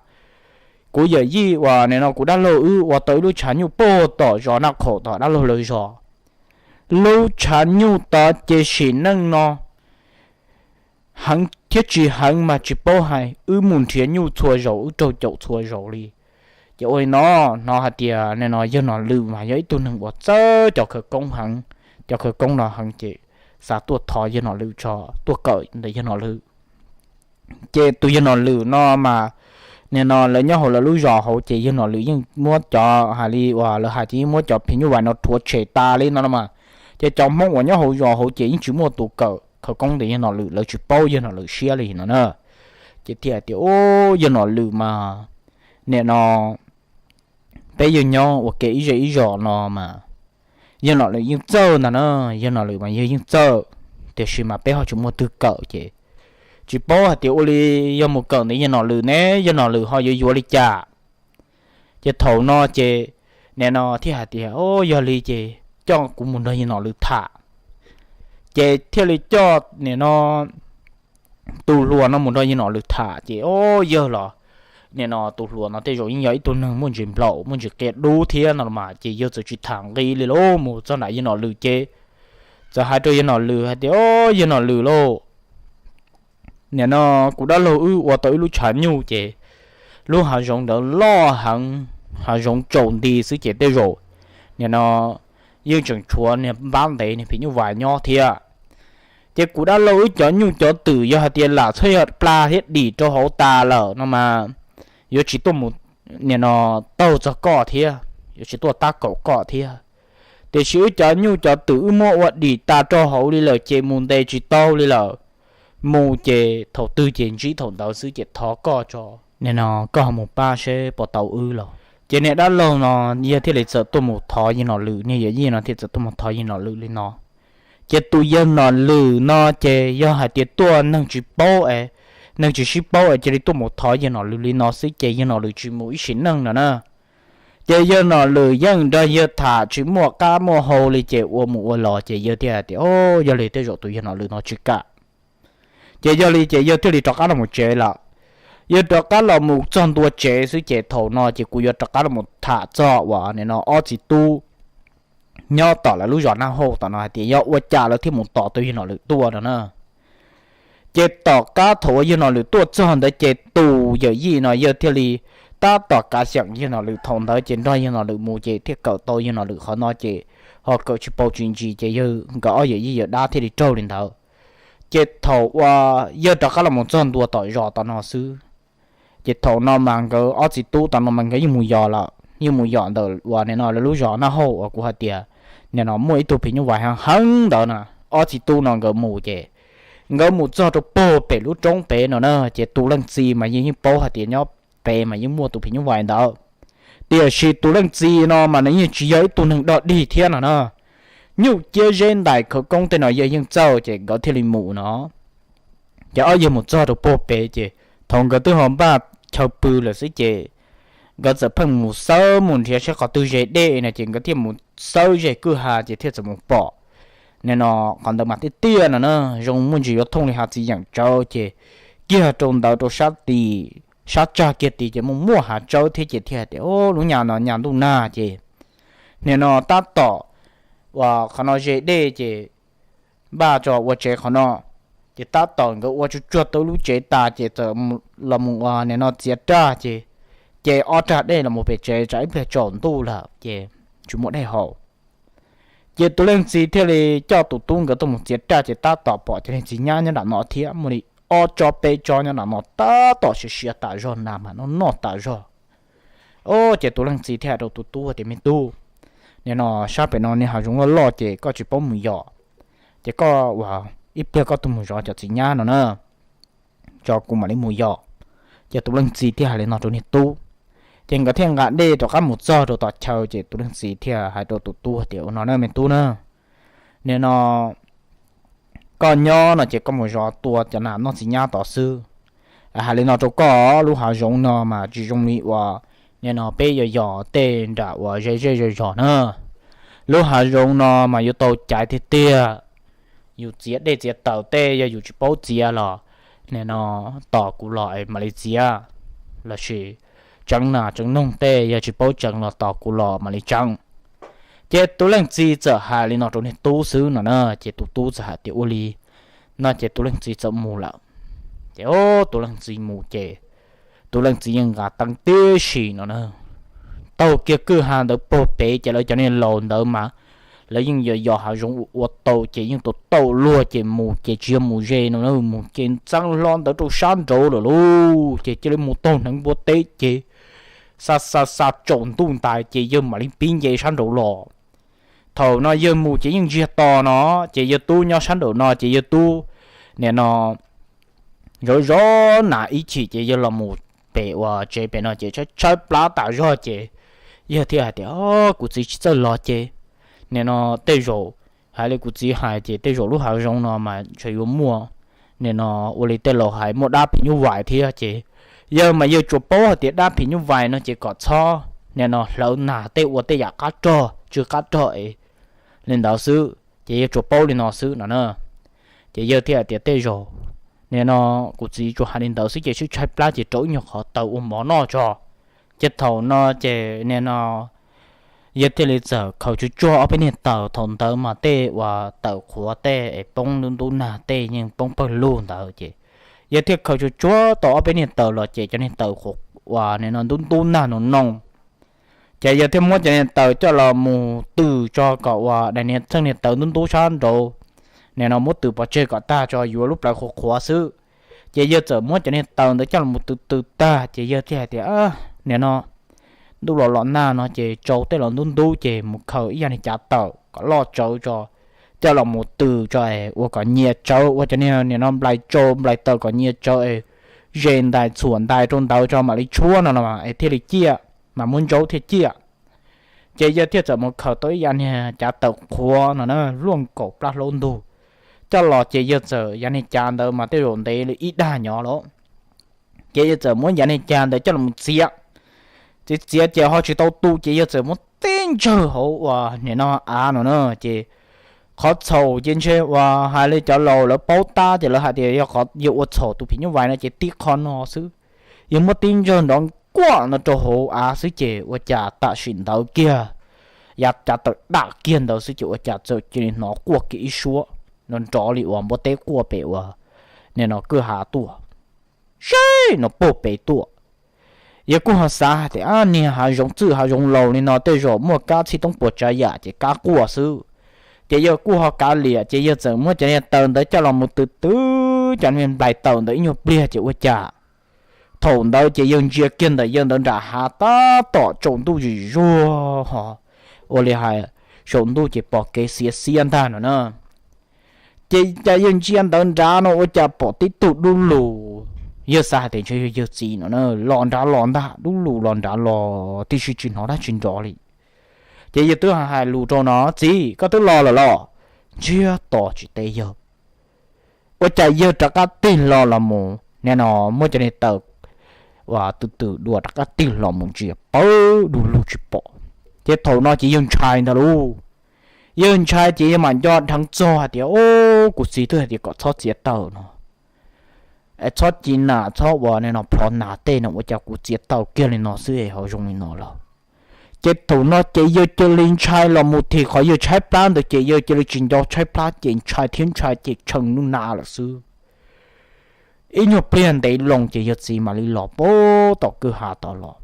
kuv yawm yij uas nim no kuv dab laug wb ua tau ib lub tshav nyuj puag tom zos Naj Qhaum tom dab laug lawv zos. Lub tshav nyuj tod ces sim neej no heev thiab tsis heev mas tsis paub hais, wb mus nrhiav nyuj txhua zaus wb raug caum txhua zaus li. Ces ua li no, hnov hais tias nim no yawg Nom Lwm mas yog ib tug neeg uas txawj cov khawv koob heev, cov khawv koob no heev ces xav tuaj thov yawg Nom Lwm tso, tuaj kawm ntawm yawg Nom Lwm. Ces tus yawg Nom Lwm no mas nim no lawv nyob hauv lawv lub zos hauv ces yawg Nom Lwm yeej muab cov hais li uas lawv hais ces yeej muab cov phim nyuj vais no rhuav tshem tas li no los mas. Ces cov Hmoob uas nyob hauv zos hauv ces yeej tsis muaj tus kawm khawv koob ntawm yawg Nom Lwm, lawv tsis paub yawg Nom Lwm siab li no na. Ces thiaj hais tias, o, yawg Nom Lwm mas nim no peb yawg nyob ua ke ib zej ib zos no mas yawg Nom Lwm yeej txawj ntag na, yawg Nom Lwm mas yawg yeej txawj, tiam sis mas peb ho tsis muaj twg kawm ces tsis paub hais tias ua li yog mus kawm ntawm yawg Nom Lwm ne yawg Nom Lwm ho yuav yuav li cas. Ces thaum no ces nim no thiaj hais tias, o, yog li ces coj kuv mus nrog yawg Nom Lwm tham. Ces thiaj li coj nim no tus hluas no mus nrog yawg Nom Lwm tham ces, o, yawg los nim no tus hluas no tej zaum yeej yog ib tug neeg muaj ntsis nplaum muaj ntsis qia dub thiab no los mas ces yawg txawm tsis tham nqi li lauj, mus txog nram yawg Nom Lwm ces txawm hais rau yawg Nom Lwm hais tias, o, yawg Nom Lwm lauj, nim no kuv dab laug wb ua tau ib lub tshav nyuj ces lub hav zoov ntawd loj heev, hav zoov tsaus nti xwb ces tej zaum nim no yeej tseem tshuav niag npab ntev niag phim nyuj vais nyob thiab. Ces kuv dab laug wb cov nyuj cov twm yog hais tias lam txhob yog pla thiab dim rau hauv tas lawm no mas yuav tsis tuaj mus nim no taug txog koj thiab, yuav tsis tuaj tab kaum koj thiab. Tiam sis wb cov nyuj cov twm wb muab ua dim tas rau hauv li lawm ces mus ntes tsis tau li lawm. Mus ces thaum twg ces ntsib thaum ntawd xwb ces thov koj tso, nim no koj ho mus pab seb puas tau wb lauj. Ces niag dab laug no yawg thiaj li txawm tuaj mus thov yawg Nom Lwm, niag yawm yij no thiaj txawm tuaj mus thov yawg Nom Lwm li no. Ces tus yawg Nom Lwm no ces yog hais tias tuaj neeg tsis paub es, neeg tsis sib paub es cia li tuaj mus thov yawg Nom Lwm li no xwb ces yawg Nom Lwm tsis mus ib sim neej no na. Ces yawg Nom Lwm yeej nrog yawg tham tsis muaj qab muaj hau li ces ua mus ua los ces yawg thiaj hais tias, o, yog li tej zaum tus yawg Nom Lwm no tsis kam. Ces yog li ces yawg thiaj li rov qab los mus tsev lawm. Yawg rov qab los mus txog ntua tsev xwb ces thaum no ces kuv yuav rov qab los mus tham txog uas nim no ob txiv tub nyob tom lawv lub zos Naj Hauj tom no hais tias yog ua cas lawv thiaj mus tos tus yawg Nom Lwm tuaj no na. Ces tom qab thaum uas yawg Nom Lwm tuaj txog ntawd ces tus yawm yij no yawg thiaj li tab tom kav xyeem yawg Nom Lwm thaum ntawd ces nrog yawg Nom Lwm mus ces thiaj kawm tau yawg Nom Lwm qhov no ces ho kawm tsis paub tsis ntsis ces yawg nkawd ob yawm yij yawm dab thiaj li raug li ntawd. Ces thaum uas yawg rov qab los mus txog ntua tom zos tom no xwb, ces thaum no mas nkawd ob txiv tub tom no mas nkawd yeej mus yos lawm, yeej mus yos ntawm uas nim no lawv lub zos Naj Hauj uas kuv hais tias nim no muaj ib tug phim nyuj vais heev heev ntawd na. Ob txiv tub no nkawd mus ces nkawd mus txog rau puag pem lub roob pem no na, ces tus leej txiv mas yeej yeej paub hais tias nyob pem mas yeej muaj tus phim nyuj vais ntawd. Tiam sis tus leej txiv no mas nws yeej tsis yog ib tug neeg dog dig thiab no na. Nyuj ciab zeb ntais khawv koob tej no yawg yeej txawj ces nkawd thiaj li mus no. Ces ob yawg mus txog rau puag pem ces thaum nkawd twb ho npaj chaw pw lawm xwb ces nkawd txawm pheej mus xawb mus nrhiav saib qhov twg ze dej no ces nkawd thiaj mus xawb ze kwj ha ces thiaj txawm mus pom nim no qhov ntawd mas tiaj tiaj no na, zoo muaj ntsis yuav thooj li hav txiv yeem tsawv ces kiag rau ntawd rau sab tid, sab tsag kiag tid ces muaj muaj hav tsawb thiab ces thiaj hais tias, o, lub nyam no nyam ntuj nag ces nim no tab tom uas qhov no ze dej ces npaj tso ua tsev qhov no. Ces tab tom nkawd ua tsuag tsuag tau lub tsev tas ces txawm los mus uas nim no txiav raj ces, ces ob rag dej los mus pem tsev tsam ib pliag tsaus ntuj lawm ces tsis muaj dej haus. Ces tus leej txiv thiaj li coj tus tub nkawd tuaj mus txiav raj ces tab tom pom cov niag txiv nyab nyob nram no thiab, muaj li ob tsob peb tsob nyob nram no tab tom siav siav tas zog na mas noj noj tas zog. Ces tus leej txiv thiaj hais rau tus tub tias, me tub, nim no sab pem no niag hav zoov loj loj ces koj tsis paub mus yos, ces koj ua ib pliag koj tuaj mus zov cov txiv nyab no na, tso kuv mam li mus yos. Ces tus leej txiv thiaj hais li no rau niag tub. Ces nkawd thiaj nqa dej rov qab mus txog rau tom chaw ces tus leej txiv thiaj hais rau tus tub tias, ua no na me tub na, nim no koj nyob no ces koj mus zov tua cov nas noj txiv nyab tod xwb. Hais li no rau koj, lub hav zoov no mas tsis zoo li uas nim no peb yos yos tej nram uas ze zej ze zos na. Lub hav zoov no mas yuav tau caiv tiag tiag. Yus txiav dej txiav taws tej yog yus tsis paub txiav los nim no tos kuv los mam li txiav, lossis tseev nas tseev noog tej yog tsis paub tseev los tos kuv los mam li tseev. Ces tus leej txiv txawm hais li no rau niag tub xwb no na, ces tus tub txawm hais tias ua li no ces tus leej txiv txawm mus lawm. Ces tus leej txiv mus ces tus leej txiv yeej nqa teeb tib si no na, taug kiag kwj ha ntawd puag pem ces lawv cov niag laus ntawd mas lawv yeej yos yos hav zoov ua ua tau ces yeej tau tauj luag ces mus ces tsis yog mus ze no na, mus ces txeeb hlo ntawd rau sab nraud lawm lauj. Ces cia li mus taug hneev npua teb ces xa xa xa tsaus ntuj ntais ces yawg mam li pib nce sab nraud los. Thaum no yawg mus ces yeej ntsiag to no, ces yawg tub nyob sab nraum no ces yawg tub nim no zov zov nas ib chim ces yawg los mus pem uas tsev pem no ces tshaib tshaib plab tas zog ces yawg thiaj hais tias, kuv txiv tsis txawj los ces nim no tej zaum, hais li kuv txiv hais ces tej zaum lub hav zoov no mas ntshe yuav muaj, nim no ua li tej laus hais muaj dab phim nyuj vais thiab ces yawg mas yawg tsuas paub hais tias dab phim nyuj vais no ces kom txhob nim no hlawv nag tej ua tej yam qab rog tsw qab rog es li ntawd xwb ces yawg tsuas paub li no xwb no na. Ces yawg thiaj hais tias tej zaum nim no kuv txiv tsuas hais li ntawd xwb ces sib tshaib plab ces rau ib nyuag qhov taws ua mov noj tso. Ces thaum no ces nim no yawg thiaj li txawm khaws tsuag tsuag ob peb niag taws, thaum ntawd mas tej uas taws qhuav tej es poob ntub ntub nag tej yeej poob pawg lug ntawd ces yawg thiaj khaws tsuag tsuag tau ob peb niag taws los ces cov niag taws qhuav uas nim no ntub ntub nag no no ces yawg thiaj muab cov niag taws coj los mus twm tso kom uas daim niag txheej niag taws ntub ntub sab nraud, nim no muab twm pov tseg kom tag tso yuav lub plawv qhuav qhuav xwb. Ces yawg txawm muab cov niag taws ntawd coj los mus twm twm tag ces yawg thiaj hais tias, nim no ntuj los los nag no ces tsau tej los ntub ntub ces mus khaws ib yam niag cav taws kom loj tsawv tso, coj los mus twm tso es ua kom nyias tsawv, ua cov niag nim no nplais tsau nplais taws kom nyias tsawv es ze ntais txhuam ntais rau ntawd tso mam li tshuab no no es thiaj li ciaj, mas muab ntsaub thiaj ciaj. Ces yawg thiaj txawm mus khaws tau ib yam niag cav taws qhuav no na, luaj nkaus plab hlaub ntug coj los ces yawg txawm yav niag cav ntawd mas tej zaum ntev li ib dag nyob lawm. Ces yawg txawm muab yav niag cav ntawd coj los txiav, txiav txiav ces ho tsis tau tu ces yawg txawm muab tib ntsawg hauv uas nim no av no na. Ces qhov txhaum ces ntshe uas hais li cov laus lawv paub tab ces lawv hais tias yog ua txhaum tus phim nyuj vais no ces tib qho no xwb. Yawg muab tib ntsawg nrov nkuaj no rau hauv av xwb ces ua cas tam sim ntawd kiag, yav cav tawm dam kiag ntawd xwb ces ua cas txawm cia li hnov quaj kiag ib suab nrov nrov li uas npua teb quaj pem uas nim no kwj ha tuaj, seb no puag pem tuaj. Yawg kuj ho xav hais tias, niag hav zoov txwj hav zoov laus li no tej zaum muaj kab txhij toob puas tsav yam ces kab quaj xwb. Ces yawg kuj ho kav liam ces yawg txawm muab cov niag taws ntawd coj los mus twm twm cov niag nplais taws ntawd ib nyuag pliag ces ua cas thaum ntawd ces yawg ntsia kiag ntawm yawg ntawd nram hav tab tom tsaus ntuj zim zuag ho, ua li hais saum ntuj ces pom kev xiav xiab ntag no na. Ces cas yawg ntsia ntawd nrad no ua cas pom tib tug dub lug, yawg xav hais tias ntshe yog yawg txiv no na, los nrad los ntag, dub lug los nrad los tib si tsis hnov dab tsi nrov li. Ces yawg twb hais lus rau no, txiv koj twb los lawm los? Ntsiag to tsis teb yawg. Ua cas yawg rov qab tig hlo los mus nim no muab cov niag taws uas twm twm dua rov qab tig hlo mus ntsia pawg dub lug tsis pom. Ces thaum no ces yawg ntshai ntag lauj. Yawg ntshai ces yawg mam nco dheev txog hais tias, o, kuv txiv twb hais tias kom txhob txiav taws no, es txhob ci nas txhob ua nim no plhov nas tej no ua cas kuv txiav taws kiag li no xwb es ho zoo li no lawm. Ces thaum no ces yawg cia li ntshai los mus thim qhov yawg tshaib plab ntawd ces yawg cia li tsis nco tshaib plab ces ntshai thiab ntshai ces tshee nub na lawm xwb. Ib nyuag pliag ntev loo ces yawg txiv mam li los puag tom kwj ha tod los.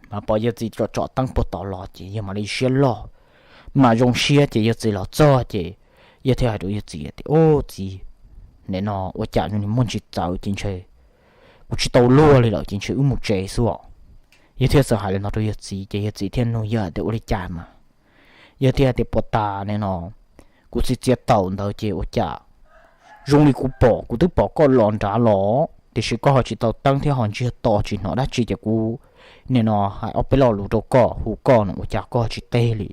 Mas pom yawg txiv tsom tsom teeb puag tod los ces yawg mam li siab loj, mam zoo siab ces yawg txiv los txog ces yawg thiaj hais rau yawg txiv tias, u, txiv, nim no ua cas zoo li muaj ntsis txawv ces ntshe kuv tsis tau luag li lawm ces ntshe wb mus tsev xwb os. Yawg thiaj txawm hais li no rau yawg txiv ces yawg txiv thiaj nug yawg tias ua li cas mas. Yawg thiaj tias puas tas nim no kuv txiv txiav taws ntawd ces ua cas zoo li kuv pom, kuv twb pom koj los nrad los tiam sis koj ho tsis tau teeb thiab ho ntsiag to tsis hnov dab tsi ces kuv nim no hais ob peb lo lus rau koj hu koj no ua cas koj tsis teb li.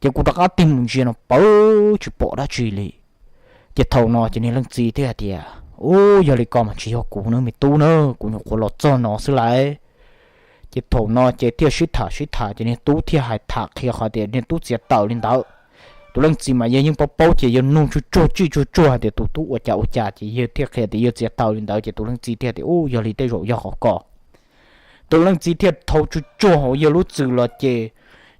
Ces kuv rov qab tig mus ntsia no pawg tsis pom dab tsi li. Ces thaum no ces niag leej txiv thiaj hais tias, u, yog li ko mas tsis yog kuv na me tub na, kuv nyuam qhuav los txog no xwb lauj. Ces thaum no ces thiaj sib tham sib tham ces niag tub thiaj hais tham qhia qhov tias niag tub txiav taws li ntawd. Tus leej txiv mas yawg yeej paub paub ces yawg nug tsuag tsuag tsuag tsuag hais tias tus tub ua cas ua cas ces yawg thiaj qhia tias yawg txiav taws li ntawd ces tus leej txiv thiaj tias, u, yog li tej zaum yog qhov ko. Tus leej txiv thiaj thau tsuag tsuag hauv yawg lub txwm los ces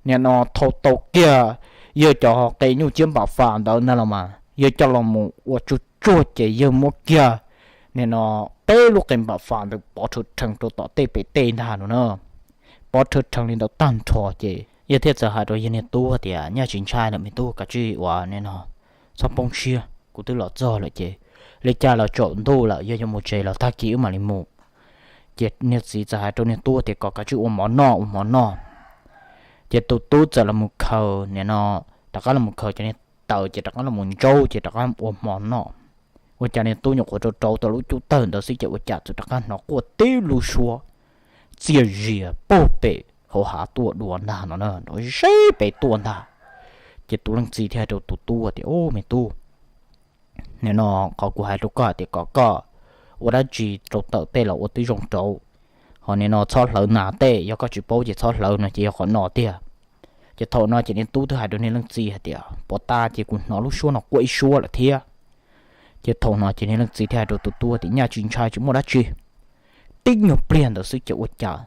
nim no thau tau kiag yawg cov qe nyuj ciab npam fas ntawd ntag los mas yawg coj los mus ua tsuag tsuag ces yawg muab kiag nim no peb lub qe npam fas ntawd pov rhawv rhees rau tom tej pem tej ntag no na. Pov rhawv rhees li ntawd tag nrho ces yawg thiaj txawm hais rau yawg niag tub tias, nyaj tsis ntshai lawm me tub, kav tsij ua nim no txhob poob siab, kuv twb los txog lawm ces li cas los tsaus ntuj lawm, yog yuav mus tsev los tag kis wb mam li mus. Ces niag txiv txawm hais rau niag tub tias kom kav tsij ua mov noj, ua mov noj. Ces tus tub txawm los mus khaws nim no, rov qab los mus khaws cov niag taws ces rov qab los mus ntsaub ces rov qab ua mov noj. Ua cas niag tub nyuam qhuav rau rau tau lub cub tawg ntawd xwb ces ua cas txawm rov qab hnov quaj tib lub suab txias zias puag pem pauv hav tuaj dua ntag no na, nrov zeb pem tuaj ntag. Ces tus leej txiv thiaj hais rau tus tub tias, Ub, me tub, nim no qhov kuv hais rau koj tias kom koj ua dab tsi rau tawm tej los ua tib zoo rau, ho nim no txhob hlawv nas tej, yog koj tsis paub ces txhob hlawv no ces yog qhov no tiag. Ces thaum no ces niag tub twb hais rau niag leej txiv hais tias, Puas tas ces kuv hnov lub suab no quaj ib suab lawm thiab. Ces thaum no ces niag leej txiv thiaj hais rau tus tub tias, Nyaj tsis ntshai, tsis muaj dab tsi. Tib nyuag pliag ntawd xwb ces ua cas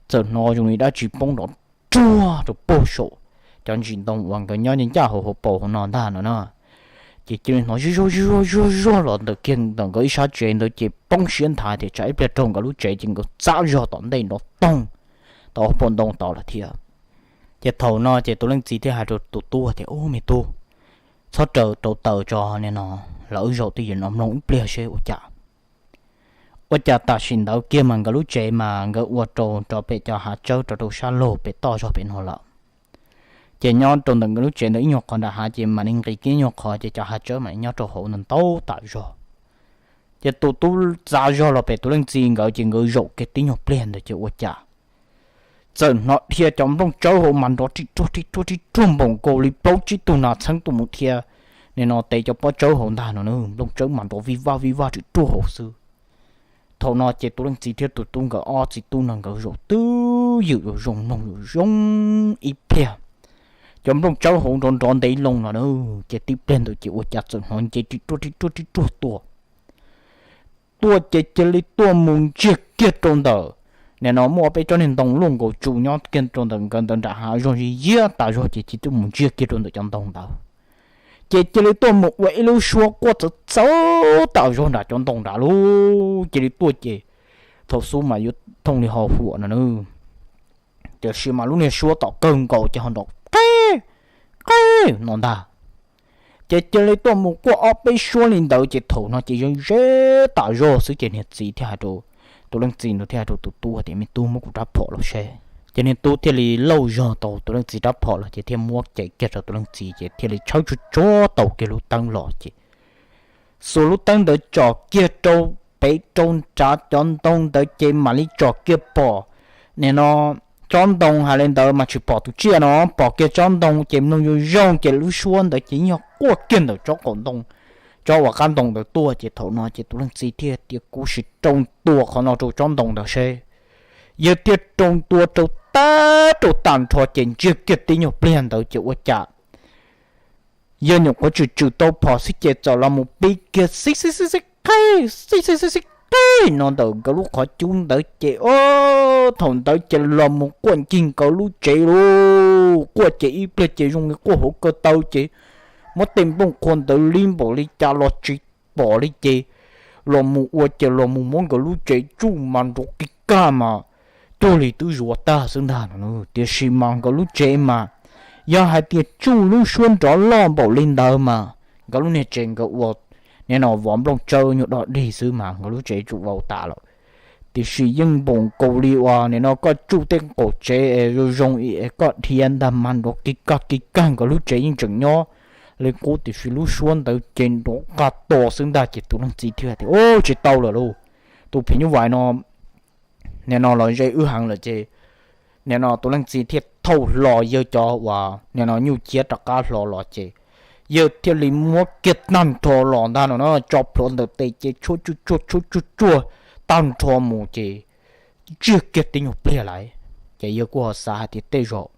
txawm hnov zoo li dab tsi poob nrov ruag rau puag saum cov ntsis ntoo uas nkawd nyob ncaj hauv hauv paus hauv no ntag no na. Ces cia li hnov zuj zuag zuj zuag zuj zuag los ntawm kiag ntawm nkawd ib sab tsev ntawd ces poob siab nthav tias tsam ib pliag raug nkawd lub tsev ces nkawd txav zog tom ntej nrov toog tau hauv paus ntoo tod lawm thiab. Ces thaum no ces tus leej txiv thiaj hais rau tus tub tias, Ub, me tub, txhob raws rau taws tso, nim no lawv zaum twj ywm no mloog ib pliag seb ua cas. Ua cas tam sim ntawd kiag mas nkawd lub tsev mas nkawd ua rau rov pem cov hav tsawb rau rau sab laug pem toj zog pem no lawm. Ces nyob rau ntawm nkawd lub tsev ntawd ib nyuag qhov nram hav ces mam li nqis kiag ib nyuag qhov ces cov hav tsawb mam li nyob rau hauv ntau ntau tas zog. Ces tus tub txav zog los pem tus leej txiv nkawd ces nkawd zaum kiag tib nyuag pliag ntawd ces ua cas txawm hnov dhia cov nplooj tsawb hauv mas nrov ri ruag ri ruag ri ruag npaum nkaus li plaub tsib tug nas txheeb tuaj mus dhia, nim no tes cov pob tsawb hauv ntag no na, nplooj tsawb mas nrov vij vaj vij vaj ri ruag hauv xwb. Thaum no ces tus leej txiv thiab tus tub nkawd ob txiv tub no nkawd zaum twj ywm zoo mloog zoo ib pliag. Cov nplooj tsawb hauv nrov nrov ntev loo no na, ces tib pliag ntawd ces ua cas txawm hnov nce ri ruag ri ruag ri ruag tuaj tuaj ces cia li tuaj mus ntsiag kiag rau ntawm, nim no muaj peb tsob niag ntoo luaj nkaus tsu nyob kiag rau ntawm nkawd ntawd nram hav zog zig ziab tas zog ces cia li tuaj mus ntsiag kiag rau ntawm cov ntoo ntawd. Ces cia li tuaj mus ua ib lub suab quaj txawv txawv tas zog nram cov ntoo nrad lauj. Cia li tuaj ces thaum xub mas yuav thooj li ho huam no na, tiam sis mas lub niag suab tom kawg nkaus ces ho nrov qe qe no ntag. Ces cia li tuaj mus quaj ob peb suab li ntawd ces thaum no ces ze ze tas zog xwb ces niag txiv thiaj hais rau, tus leej txiv ntawd thiaj hais rau tus tub tias, Me tub, muab kuv rab phom los seb. Ces niag tub thiaj li lauj zog tau tus leej txiv rab phom los ces thiaj muab cev kiag rau tus leej txiv ces thiaj li tshawb tsuag tsuag tau kiag lub teeb los ces xuas lub teeb ntawd tsom kiag rau pem rau nrad cov ntoo ntawd ces mam li tsom kiag pom, nim no tsob ntoo hais li ntawd mas tsis pom tus tsiaj no, pom kiag tsob ntoo ces mloog zoo zoo ces lub suab ntawd ces yog quaj kiag ntawm tsob qaum ntoo, tsob uas qab ntoo ntawd tuaj ces thaum no ces tus leej txiv thiaj tias, Kuv sim rau ntua qhov no rau tsob ntoo ntawd seb. Yawg thiaj rau ntua rau tag rau tag nrho ces ntsiag kiag tib nyuag pliag ntawd ces ua cas yawg nyuam qhuav tswm tswm tau phom xwb ces txawm los mus pib kiag xib xib xib xib qe, xib xib xib xib qe no ntawm nkawd lub qhov cub ntawd ces o, thaum ntawd ces los mus quaj ncig nkawd lub tsev lauj. Quaj ces ib pliag ces zoo li quaj hauv ko taw ces muab tej nplooj qhuav ntawd li npaum li cas los tsis pom li ces los mus ua ces los mus muab nkawd lub tsev tsuj mas nrov kig kag mas cuag li twb zuav tag xwb ntag no. Tiam sis mas nkawd lub tsev mas yog hais tias tsuj lub suab nrov loj npaum li ntawd mas nkawd lub niag tsev nkawd ua nim no vov nplooj tsawb nyuag dog dig xwb mas nkawd lub tsev tsuj vau tas lawm. Tiam sis yeej npaum nkaus li uas nim no koj tsuj tej qaum tsev es zoo zoo es koj dhia ntag mas nrov kig kag kig kag nkawd lub tsev yeej tseem nyob li qub tiam sis lub suab ntawd ces nrov qag to xwb ntag ces tus leej txiv thiaj tias, Ub, tsis tau lawm lauj, tus phim nyuj vais no nim no los ze wb heev lawm ces nim no tus leej txiv thiaj thauj hlo yawg cov uas nim no nyuj ciab rov qab hlo los ces yawg thiaj li muab kiag tag nrho los ntag no na, tso plhuav ntawm tes ces tshuab tsuj tsuag tshuab tsuj tsuag tag nrho mus ces ntsiag kiag tib nyuag pliag lawm. Ces yawg kuj ho xav hais tias tej zaum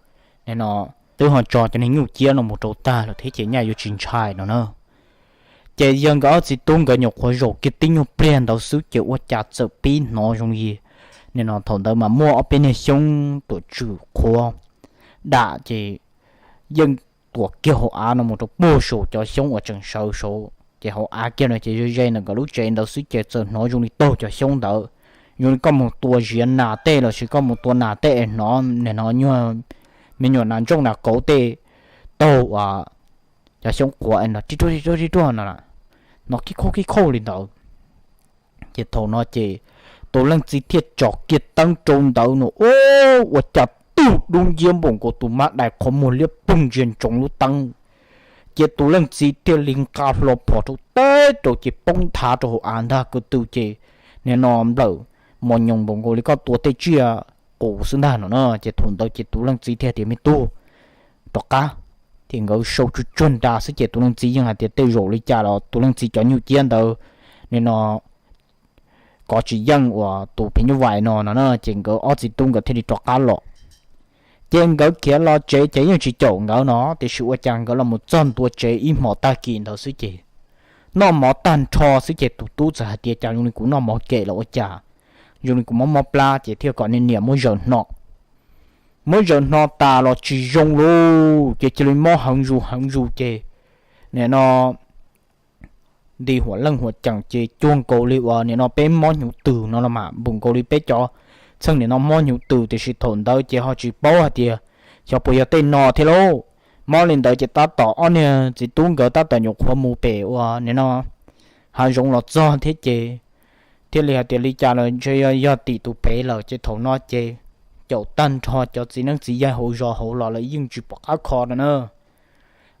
nim no twb ho tso cov niag nyuj ciab no mus rau tag lawm thiab ces nyaj yuav tsis ntshai no na. Ces yawg nkawd ob txiv tub nkawd nyuam qhuav zaum kiag tib nyuag pliag ntawd xwb ces ua cas txawm pib hnov zoo li nim no thaum ntawd mas muaj ob peb niag xyoob tuam tswm qhuav dam ces yeej tuam kiag hauv av no mus rau puag saum cov xyoob uas tseem sawv saud ces hauv av kiag no ces ze ze ntawm nkawd lub tsev ntawd xwb ces txawm hnov zoo li taug cov xyoob ntawd, zoo li koj mus tua ziav nas tej los sis koj mus tua nas tej es hnov nim no nyuag me nyuam nas ntsooj nas kauv tej taug uas cov xyoob qhuav es nrov ri ruaj ri ruaj ri ruaj no, hnov kib khauj kib khauj li ntawd. Ces thaum no ces tus leej txiv thiaj tsom kiag teeb rau ntawd no, ua cas tug dub nciab npaum nkaus tus mab dais qhov muag liab ploog ntsia ntsoov lub teeb. Ces tus leej txiv thiaj li nqa hlo phom rau teb rau ces poob nthav rau hauv av ntag ko tw ces nim no nplawm mos nyoos npaum nkaus li koj tua tej tsiaj qus xwb ntag no na. Ces thaum ntawd ces tus leej txiv thiaj tias, Me tub, rov qab. Ces nkawd sau tsuag tsuag nra xwb ces tus leej txiv yeej hais tias tej zaum li cas los tus leej txiv cov nyuj ciab ntawd nim no kov tsis yeej uas tus phim nyuj vais no no na, ces nkawd ob txiv tub nkawd thiaj li rov qab los. Ces nkawd khiav los tsev ces yeej tsis caum nkawd no, tiam sis ua cas nkawd los mus txog ntua tsev ib hmos tag kis ntawd xwb ces noj mov tag nrho xwb ces tus tub txawm hais tias, Cas zoo li kuv noj mov kem los ua cas, zoo li kuv mob mob plab, ces thiaj kom niam niam muab zaws hno. Muab zaws hno tas los tsis zoo lauj, ces cia li mob heev zus heev zus ces nim no nti huam leej huam ceem ces cuag nkaus li uas nim no peb mob hnyuv twm no los mas, npaum nkaus li peb cov txheej nim no mob hnyuv twm, tiam sis thaum ntawd ces ho tsis paub hais tias xyov puas yog tej no thiab lauj. Mob li ntawd ces tab tom ob niag txiv tub nkawd tab tom nyuam qhuav mus pem uas nim no hav zoov los txog thiab ces thiaj li hais tias li cas los ntshe yog tim tus pem lawm, ces thaum no ces caum tag nrho cov txiv neeb txiv yaig hauv zos hauv los lawv yeej tsis pom qab kho no na.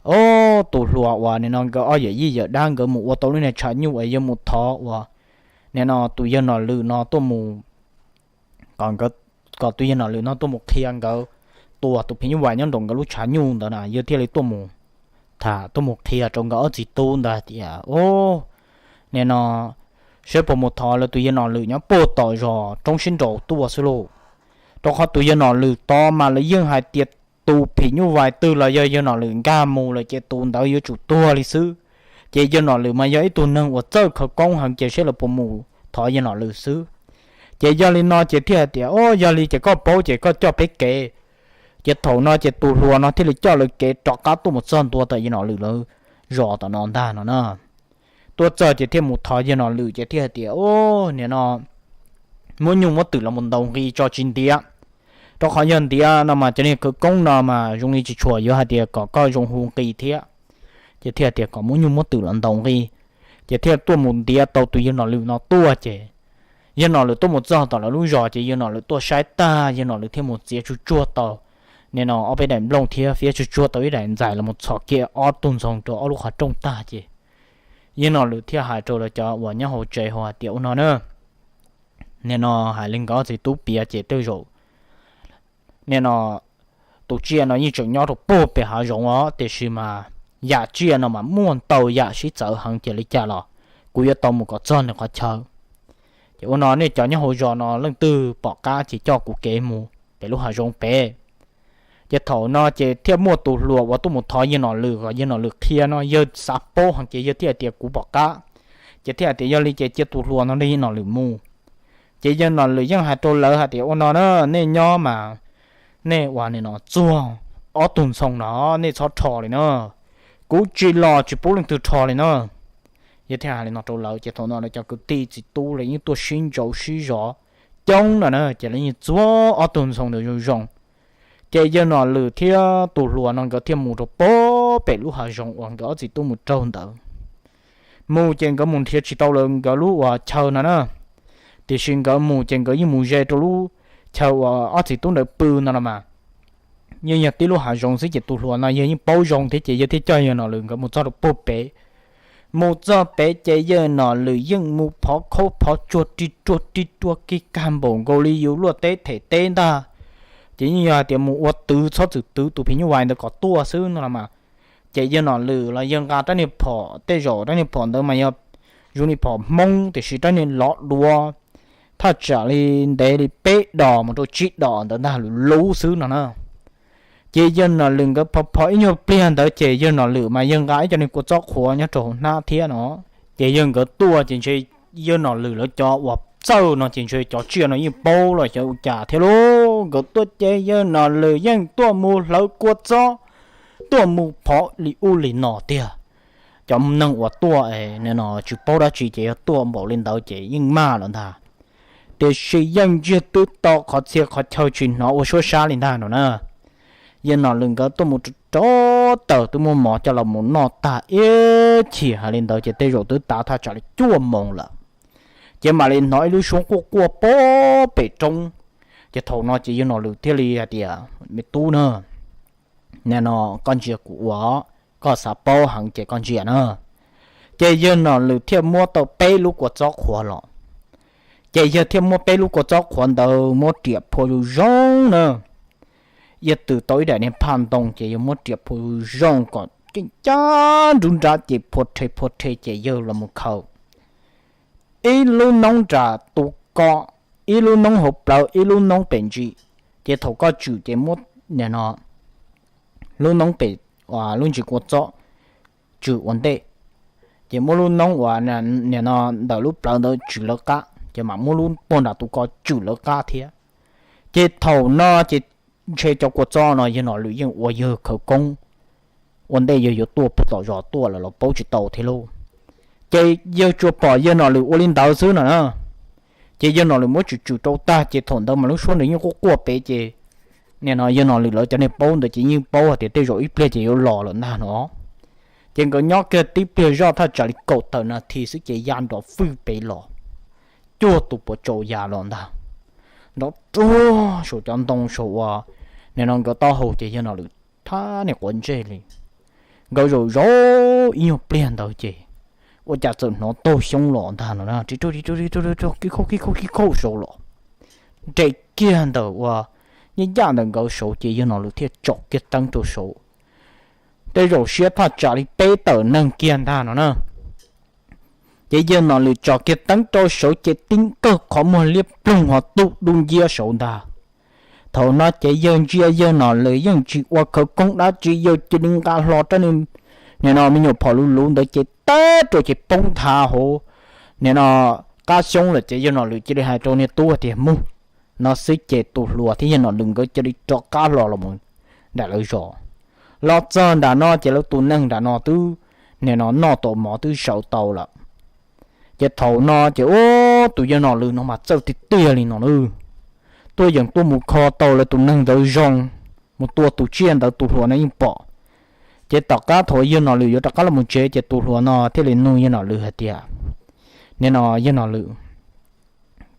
Ob tus hluas uas nim no nkawd ob yawm yij yawm dab nkawd mus ua tau lub niag tshav nyuj uas yog mus thov uas nim no tus yawg Nom Lwm no tuaj mus, kom nkawd, kom tus yawg Nom Lwm no tuaj mus qhia nkawd tua tus phim nyuj vais nyob nraum nkawd lub tshav nyuj ntawd na, yawg thiaj li tuaj mus tham, tuaj mus qhia rau nkawd ob txiv tub ntawd hais tias, Ub, nim no saib puas mus thov lawv tus yawg Nom Lwm nyob puag tom zos roob sib nraus tuaj xwb lauj. Rau qhov tus yawg Nom Lwm tod mas lawv yeej hais tias tus phim nyuj vais twg los yog yawg Nom Lwm nkag mus lawm ces tus ntawd yuav tsum tuag li xwb. Ces yawg Nom Lwm mas yog ib tug neeg uas txawj khawv koob heev, ces saib lawv puas mus thov yawg Nom Lwm xwb. Ces yog li no ces thiaj hais tias, Ub, yog li ces koj paub ces koj coj peb kev. Ces thaum no ces tus hluas no thiaj li coj lawv kev rov qab tuaj mus txog ntua tom yawg Nom Lwm lawv zos tom no ntag no na. Tuaj txog ces thiaj mus thov yawg Nom Lwm ces thiaj hais tias, Ub, nim no muab nyuj muab twm los mus ntaus nqi tso tsis ntiav, rau qhov yog ntiav no mas cov niag khawv koob no mas zoo li tsis tshua yuav hais tias kom koj zoo hu nqi thiab. Ces thiaj tias kom muab nyuj muab twm los ntaus nqi, ces thiaj tuaj mus ntiav tau tus yawg Nom Lwm no tuaj ces yawg Nom Lwm tuaj mus txog tom lawv lub zos ces yawg Nom Lwm tuaj saib tag yawg Nom Lwm thiaj mus txiav tsuag tsuag tau nim no ob peb daim nplooj thiab fiab tsuag tsuag tau ib daim ntxaij los mus txhos kiag ob tug ntxoog rau ob lub qhov rooj tag ces yawg Nom Lwm thiaj hais rau lawv cov uas nyob hauv tsev hais tias, Ua no na, nim no hais li nkawd ob txiv tub piav ces tej zaum nim no tus tsiaj no yeej tseem nyob rau puag pem hav zoov os, tiam sis mas yam tsiaj no mas muaj ntau yam sib txawv heev, cia li cas los kuv yuav tau mus kom txog nws qhov chaw. Ces ua no nej cov nyob hauv zos no leej twg pom qab ces coj kuv kev mus pem lub hav zoov pem. Ces thaum no ces thiaj muaj tus hluas uas tuaj mus thov yawg Nom Lwm kom yawg Nom Lwm qhia no yawg xav paub heev ces yawg thiaj tias kuv pom qab. Ces thiaj tias yog li ces cia tus hluas no nrog yawg Nom Lwm mus. Ces yawg Nom Lwm yeej hais rau lawv hais tias, Ua no na, nej nyob mas nej ua nim no txuag ob tug ntxhoo no nej txhob rho li na. Kuv tsis los tsis pub leej twg rho li na. Yawg thiaj hais li no rau lawv ces thaum no lawv cov kwv tij txiv tub lawv yeej tuaj sib ntsauv sib zov coob no na, ces lawv yeej txuag ob tug ntxhoo ntawd zoo zoo. Ces yawg Nom Lwm thiab tus hluas no nkawd thiaj mus rau puag pem lub hav zoov uas nkawd ob txiv tub mus raug ntawd. Mus ces nkawd mus nrhiav tsis tau lawv nkawd lub uas chaw no na, tiam sis nkawd mus ces nkawd yeej mus ze rau lub chaw uas ob txiv tub ntawd pw no los mas yeej yog tib lub hav zoov xwb ces tus hluas no yawg yeej paub zoo thiab ces yawg thiaj coj yawg Nom Lwm nkawd mus txog rau puag pem. Mus txog pem ces yawg Nom Lwm yeej mus phov khaub phov tsuag ri ruag ri ruag kig kag npaum nkaus li yus luaj teb them teb ntag. Ces yeej yog hais tias mus ua twv txhob txwm twv tus phim nyuj vais ntawd kom tuaj xwb no los mas. Ces yawg Nom Lwm los yawg nqa rab niag phom, tej zaum rab niag phom ntawd mas yog zoo li phom Hmoob tiam sis rab niag lov duav, thaj tsam li ntev li peb dos mus rau tsib dos ntawd ntag, luv luv xwb no na. Ces yawg Nom Lwm nkawd phov phov ib nyuag pliag ntawd ces yawg Nom Lwm mas yawg nqa ib co niag kua txob qhuav nyob rau hauv hnab thiab no. Ces yawg nkawd tuaj ces ntshe yawg Nom Lwm lawv cov uas txawj no ces ntshe cov tsiaj no yeej paub los xyov ua cas thiab lauj. Nkawd tuaj ces yawg Nom Lwm yeej tuaj mus hlawv kua txob, tuaj mus phov li ub li no tiag. Cov neeg uas tuaj no tsis paub dab tsi ces yog tuaj npaum li ntawd ces yeej maj lawm ntag. Tiam sis yeej ntsiag twb tau qhov txhia qhov chaw tsis hnov ua suab sab li ntag no na. Yawg Nom Lwm nkawd tuaj mus rau tawm twb muab mov coj los mus noj tag ib chim hais li ntawd ces tej zaum twb tav thaj tsam li cuaj moos lawm. Ces mam li hnov ib lub suab quaj quaj puag pem roob. Ces thaum no ces yawg Nom Lwm thiaj li hais tias, Me tub na, nim no koj ntsia kuv ua, koj xav paub heev ces koj ntsia na. Ces yawg Nom Lwm thiaj muab tau peb lub kua txob qhuav los. Ces yawg thiaj muab peb lub kua txob qhuav ntawd muab riam phua zoo zoo na. Yawg twb tau ib daim niag phaj ntoo ces yawg muab riam phua zoo zoo kom ceeb cab nruab nrab ces phua rhe phua rhe ces yawg los mus khaws ib lub noob nram tus ko, ib lub noob hauv plawv, ib lub noob pem ntsis. Ces thaum koj tswm ces muab nim no lub noob pem, lub ntsis kua txob tswm ua ntej, ces muab lub noob uas nim no ntawm lub plawv ntawd tswm lawv qab, ces mam muab lub puag nram tus ko tswm lawv qab thiab. Ces thaum no ces ntshe cov kua txob no yawg Nom Lwm yeej ua yawg khawv koob ua ntej yawg yuav tuaj puag tom zos tuaj lawm los paub tsis tau thiab lauj. Ces yawg tsuas pom yawg Nom Lwm ua li ntawd xwb no na. Ces yawg Nom Lwm muab tswm tswm rau tag ces thaum ntawd mas lub suab ntawd yeej quaj quaj pem ces nim no yawg Nom Lwm lawv cov niag paub ntawd ces yeej paub hais tias tej zaum ib pliag ces yuav los lawm ntag no. Ces nkawd nyob kiag tib pliag zoj thaj tsam li kaum tawm nas this xwb ces ya nrov fwj pem los cuag tus puas tsaus ya los ntag. Nrov ruag saum cov ntoo saum uas nim no nkawd taub hau ces yawg Nom Lwm thab niag quav ntsej li. Nkawd zaum zaum ib nyuag pliag ntawd ces ua cas txawm hnov taug xyoob los ntag no na, ri rug ri rug ri rug ri rug kib khauj kib khauj kib khauj saud los. Nres kiag ntawm uas nyob ncaj ntawm nkawd saud ces yawg Nom Lwm thiaj tsom kiag teeb rau saud. Tej zaum siab thaj tsam li peb tawm neeg kiag ntag no na. Ces yawg Nom Lwm tsom kiag teeb rau saud ces tib nkawg qhov muag liab ploog ho tu dub nciab saud ntag. Thaum no ces yawg ntsia yawg Nom Lwm yeej tsis ua khawv koob dab tsi, yawg cia li nqa hlo rab nim no me nyuam phom luv luv ntawd ces teb rau ces poob nthav hauv nim no qab xyoob lawm ces yawg Nom Lwm cia li hais rau niag tub tias mus no xwb ces tus hluas thiab yawg Nom Lwm nkawd cia li rov qab hlo los mus nram lawv zos. Los txog nram no ces lawv tus neeg nram no twb nim no noj tau mov twb sawv tau lawm. Ces thaum no ces ub tus yawg Nom Lwm no mas txawj tiag tiag li no na. Tuaj yeem tuaj mus kho tau lawv tus neeg ntawd zoo, mus tua tus tsiaj ntawd tus hluas no yeej pom. Ces tom qab thaum yawg Nom Lwm yuav rov qab los mus tsev ces tus hluas no thiaj li nug yawg Nom Lwm hais tias, nim no yawg Nom Lwm,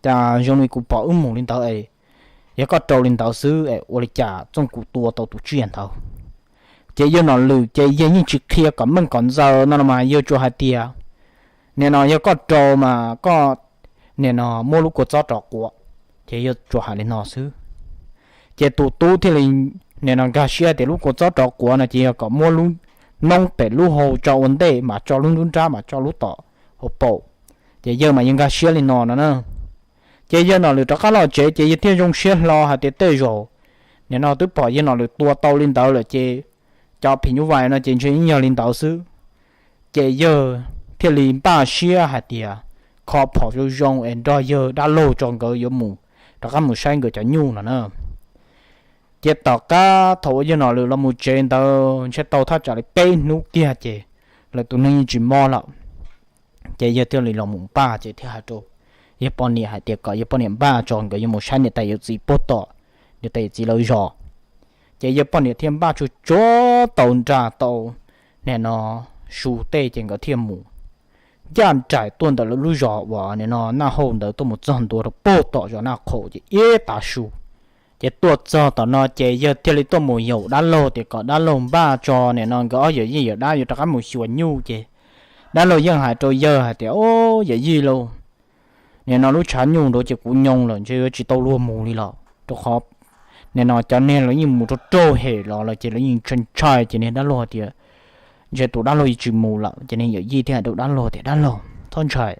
cas zoo li kuv pom wb mus li ntawd es yog koj rau li ntawd xwb es ua li cas txooj kuv tua tau tus tsiaj ntawd? Ces yawg Nom Lwm ces yawg yeej tsis qhia kom meej kom ntxaws no no mas yawg tsuas hais tias, nim no yog koj rau mas koj nim no muab lub kua txob rov quav. Ces yawg tsuas hais li no xwb. Ces tus tub thiaj li nim no nkag siab tias lub kua txob rov quav no ces yog kom muab lub noob pem lub hau tso ua ntej mas tso lub nruab nrab mas tso lub tom hauv paus. Ces yawg mas yawg nkag siab li no no na. Ces yawg Nom Lwm rov qab los tsev ces yawg thiaj zoo siab hlo hais tias tej zaum nim no twb pom yawg Nom Lwm tua tau li ntawd lawm ces cov phim nyuj vais no ces ntshe yeej yog li ntawd xwb. Ces yawg thiaj li npaj siab hais tias kho phom zoo zoo es nrog yawg dab laug tso nkawd yuav mus rov qab mus saib nkawd cov nyuj no na. Ces tom qab thaum uas yawg Nom Lwm los mus tsev ntawd ntshe tau thaj tsam li peb hnub kiag ces lawv tus neeg yeej tsis mob lawm. Ces yawg thiaj li los mus npaj ces thiaj hais rau yawg poj niam hais tias kom yawg poj niam npaj tso nkawd yuav mus saib niam tais yawm txiv puag tom niam tais yawm txiv lawv zos. Ces yawg poj niam thiaj npaj tsuag tsuag tau nra tau nim no su tej ces nkawd thiaj mus ncaj nraim tuaj ntawm lawv lub zos uas nim no Naj Hauj ntawd tuaj mus txog ntua rau puag tom zos Naj Qhaum ces ib tav su. Ces tuaj txog tom no ces yawg thiaj li tuaj mus yaum dab laug tias kom dab laug npaj tso nim no nkawd ob yawm yij yawm dab yuav rov qab mus xyuas nyuj ces dab laug yeej hais rau yawg hais tias, o, yawm yij lauj, nim no lub tshav nyuj nrad ces kuv nyoo lawm ntshe yuav tsis tau luag mus li lawm rau qhov nim no cov neeg lawv yeej mus rau raug hem los lawm ces lawv yeej ntshai ntshai ces niag dab laug tias, ntshe tus dab laug yeej tsis mus lawm ces niag yawm yij thiaj hais rau dab laug tias dab laug txhob ntshai,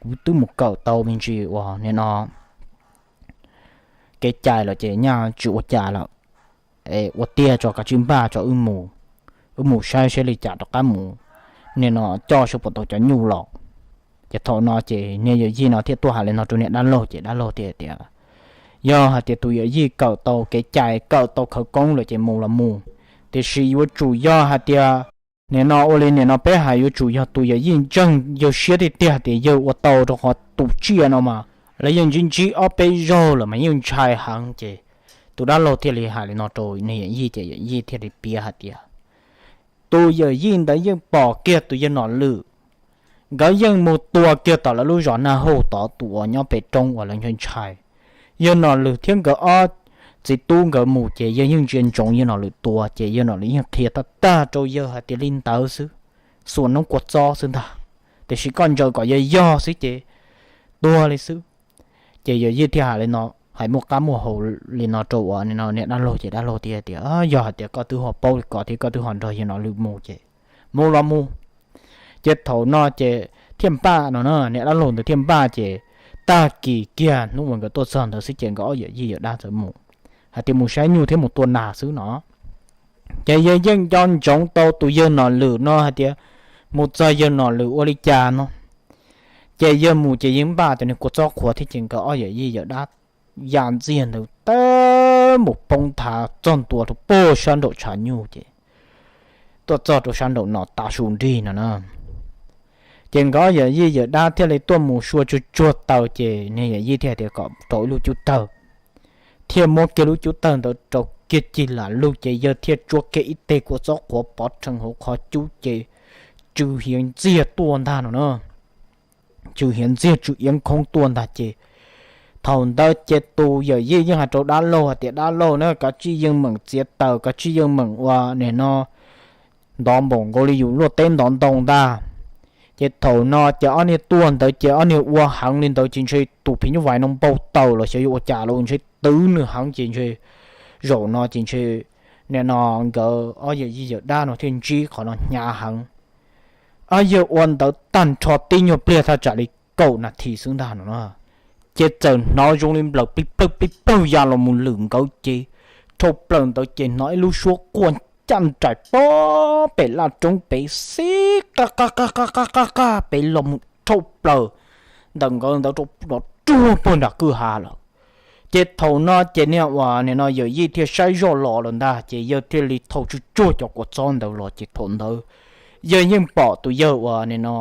kuv twb mus kawm tau me ntsis uas nim no kev cai lawm ces nyaj tsis ua cas lawm. Ua tiag tso kav tsij npaj tso wb mus, wb mus saib saib li cas rov qab mus nim no coj saib puas tau cov nyuj los. Ces thaum no ces niag yawm yij no thiaj tuaj hais li no rau niag dab laug ces dab laug thiaj tias, yog hais tias tus yawm yij kawm tau kev cai kawm tau khawv koob lawm ces mus los mus, tiam sis yuav tsum yog hais tias nim no ua li nim no peb hais yuav tsum yog tus yawm yij ntseeg yawg siab tiag tiag tias yawg ua tau rau qhov tus tsiaj no mas lawv yeej ntsib ntsib ob peb zaug lawm mas yeej ntshai heev ces tus dab laug thiaj li hais li no rau niag yawm yij ces yawm yij thiaj li piav hais tias tus yawm yij ntawd yeej pom kiag tus yawg Nom Lwm, nkawd yeej mus tua kiag tom lawv lub zos Naj Hauj tod tus uas nyob pem roob uas lawv ntshai ntshai. Yawg Nom Lwm thiab nkawd ob txiv tub nkawd mus ces yawg yeej ntsia ntsoov yawg Nom Lwm tua ces yawg Nom Lwm yeej qhia tag tag rau yawg hais tias li ntawd xwb, xuas noob kua txob xwb ntag, tiam sis koj ntsaws kom yog yog xwb ces tuag li xwb. Ces yawm yij thiaj hais li no, hais muaj qab muaj hau li no rau uas nim no niam dab laug, ces dab laug thiaj tias, Yog hais tias koj twb ho paub li ko thiab koj twb ho nrog yawg Nom Lwm mus ces mus los mus. Ces thaum no ces thiaj npaj no na, niam dab laug ntawd thiaj npaj ces tag kis kiag hnub uas nkawd tuaj txog ntawd xwb ces nkawd ob yawm yij yawm dab txawm mus hais tias mus saib nyuj thiab mus tua nas xwb no. Ces yawg yeej nco ntsoov tau tus yawg Nom Lwm no hais tias mus txog yawg Nom Lwm ua li cas no. Ces yawg mus ces yeej npaj cov niag kua txob qhuav thiab ces nkawd ob yawm yij yawm dab ya ntxiag ntawd tawm mus poob thav txog ntua rau pem sab nraum tshav nyuj ces tuaj txog rau sab nraum no tav su nrig no na. Ces nkawd ob yawm yij yawm dab thiaj li tuaj mus sua tsuag tsuag taws ces niag yawm yij thiaj tias kom rau ib lub cub tawg, thiaj muab kiag lub cub tawg ntawd rau kiag cig lam lug ces yawg thiaj tsuab kiag ib teg kua txob qhuav pov rhees hauv qhov cub ces tsw hiav ntxiag tuaj ntag no na. Tsw hiav ntxiag tsw iab khoob tuaj ntag ces thaum ntawd ces tus yawm yij yeej hais rau dab laug hais tias, Dab laug na, kav tsij yeej meem txiav taws, kav tsij yeej meem ua nim no ntov npaum nkaus li yus luaj teb ntov ntoo ntag. Ces thaum no ces ob niag tuaj ntawd ces ob niag ua heev li ntawd ces ntshe tus phim nyuj vais no npau taws los xyov yuav ua cas los ntshe twv nws heev ces ntshe zaum no ces ntshe nim no nkawd ob yawm yij yawm dab no thiaj ntsib qhov no hnyav heev. Ob yawg ua ntawd tag nrho tib nyuag pliag thaj tsam li kaum nas this xwb ntag no na, ces txawm hnov zoo li nplawm plig plawg plig plawg ya los mus lwm nkawd ces dhau plaws ntawd ces hnov ib lub suab quaj ncaj nraim pob pem laj roob pem xib qaj qaj qaj qaj qaj qaj pem los mus dhau plaws ntawm nkawd ntawd rau nrov ruag puag nram kwj ha lawm. Ces thaum no ces niag uas nim no yawm yij thiaj saib zoj los lawm ntag ces yawg thiaj li thau tsuj tsuag cov kua txob ntawd los ces thaum ntawd yawg yeej pom tus yawg uas nim no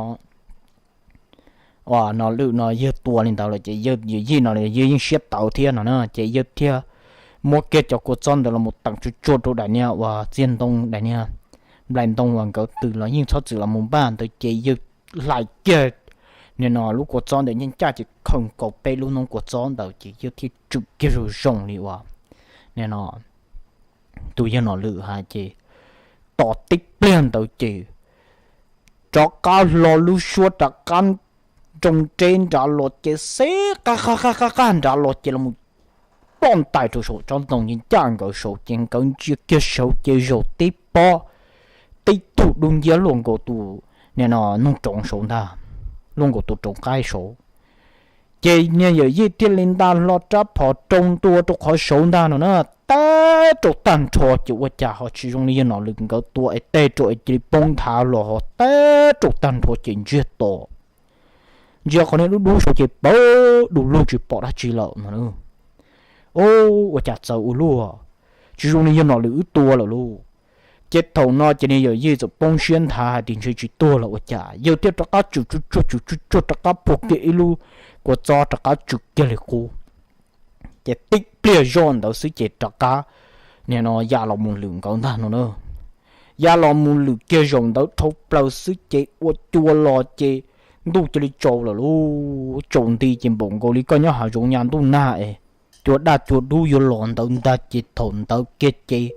uas Nom Lwm no yawg tua li ntawd lawm ces yawg yawm yij no yawg yeej siab tawv thiab no na ces yawg thiaj muab kiag cov kua txob ntawd los mus teem tsuj tsuag rau daim niag uas txiag ntoo daim niag nplais ntoo uas nkawd twm los yeej txhob txwm los mus npaj ntawd ces yawg hlais kiag nim no lub kua txob ntawd nyob ncaj ces khaws nkaus peb lub noob kua txob ntawd ces yawg thiaj tswm kiag zoo zoo li uas nim no tus yawg Nom Lwm hais ces tos tib pliag ntawd ces rov qab hlo lub suab rov qab nroo reb nrad los ces xib qaj qaj qaj qaj nrad los ces los ploj ntais rau saum tsob ntoo ces ncaj nkawd saud ces nkawd ntsia kiag saud ces zaum tib pob tib tug dub nciab luaj nkaus tus nim no noog roov saud ntag, luaj nkaus tus roov qaib saud. Ces niag yawm yij thiaj li nta hlo rab phom rau ntua rau qhov saud ntag no na, teb rau tag nrho ces ua cas ho tsis zoo li yawg Nom Lwm nkawd tua es teg rau es cia li poob nthav los ho teb rau tag nrho ces ntsiag to. Ntsia qhov niag dub dub saud ces pawg du lug tsis pom dab tsi lawm no. Ua cas txawv ua luaj, tsis zoo li yawg Nom Lwm wb tua lawm lauj. Ces thaum no ces niag yawm yij txawm poob siab nthav hais tias ntshe tsis tuag los ua cas, yawg thiaj rov qab tswm tsuj tsuag tswm tsuj tsuag rov qab phua kiag ib lub kua txob rov qab tswm kiag li qub. Ces tib pliag zoj ntawd xwb ces rov qab nim no ya los mus lwm nkawd ntag no na. Ya los mus lwm kiag zaum ntawd dhau plaws xwb ces ua cua los ces ntuj cia li tsaus lawm lauj. Tsaus nti ces npaum nkaus li koj nyob hav zoov nyab ntuj nag es cua daj cua dub yuav los ntawd ntag ces thaum ntawd kiag ces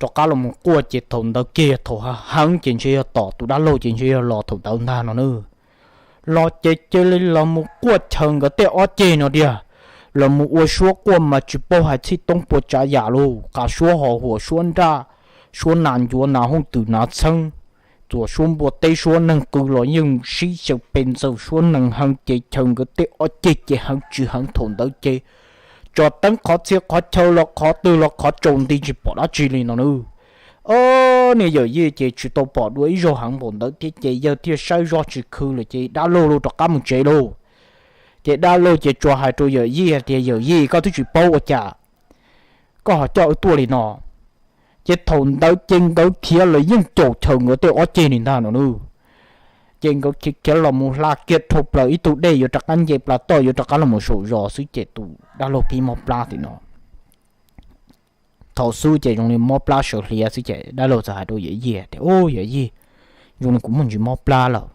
rov qab los mus quaj ces thaum ntawd kiag yog thaum heev ces ntshe yog tom tus dab laug ces ntshe yog los thaum ntawd ntag no na. Los ces cia li los mus quaj chaw nkawd tej ob ceg no tiag, los mus ua suab quaj mas tsis paub hais txhij toob puas tsav yam lauj, qas suab ho huam suab nraj, suab nas ncuav nas hooj twm nas txheeb, txuas suab npua teb suab neeg qw los yeej sib xyaw pes ntxaws suab neeg heev ces chaw nkawd tej ob ceg ces heev tsis heev thaum ntawd ces tso teeb qhov txhia qhov chaw los qhov twg los qhov tsaus nti tsis pom dab tsi li no na. Ob niag yawm yij ces tsis tau pom dua ib zaug heev npaum ntawd thiab ces yawg thiaj saib zoj tsis khw lawm ces dab laug rov qab mus tsev lauj. Ces dab laug ces tsuas hais rau yawm yij hais tias, Yawm yij, koj twb tsis paub ua cas koj ho coj wb tuaj li no. Ces thaum ntawd ces nkawd khiav los yeej caum chaw nkawd tej ob ceg li ntag no na. Ces nkawd khiav khiav los mus hla kiag dhau plaws ib tug dej yuav rov qab nce plas toj yuav rov qab los mus saum zos xwb ces tus dab laug pib mob plab tim no. Thaum xub ces zoo li mob plab sawv hliav xwb ces dab laug txawm hais rau yawm yij tias, Ub, yawm yij, zoo li kuv muaj ntsis mob plab lawm.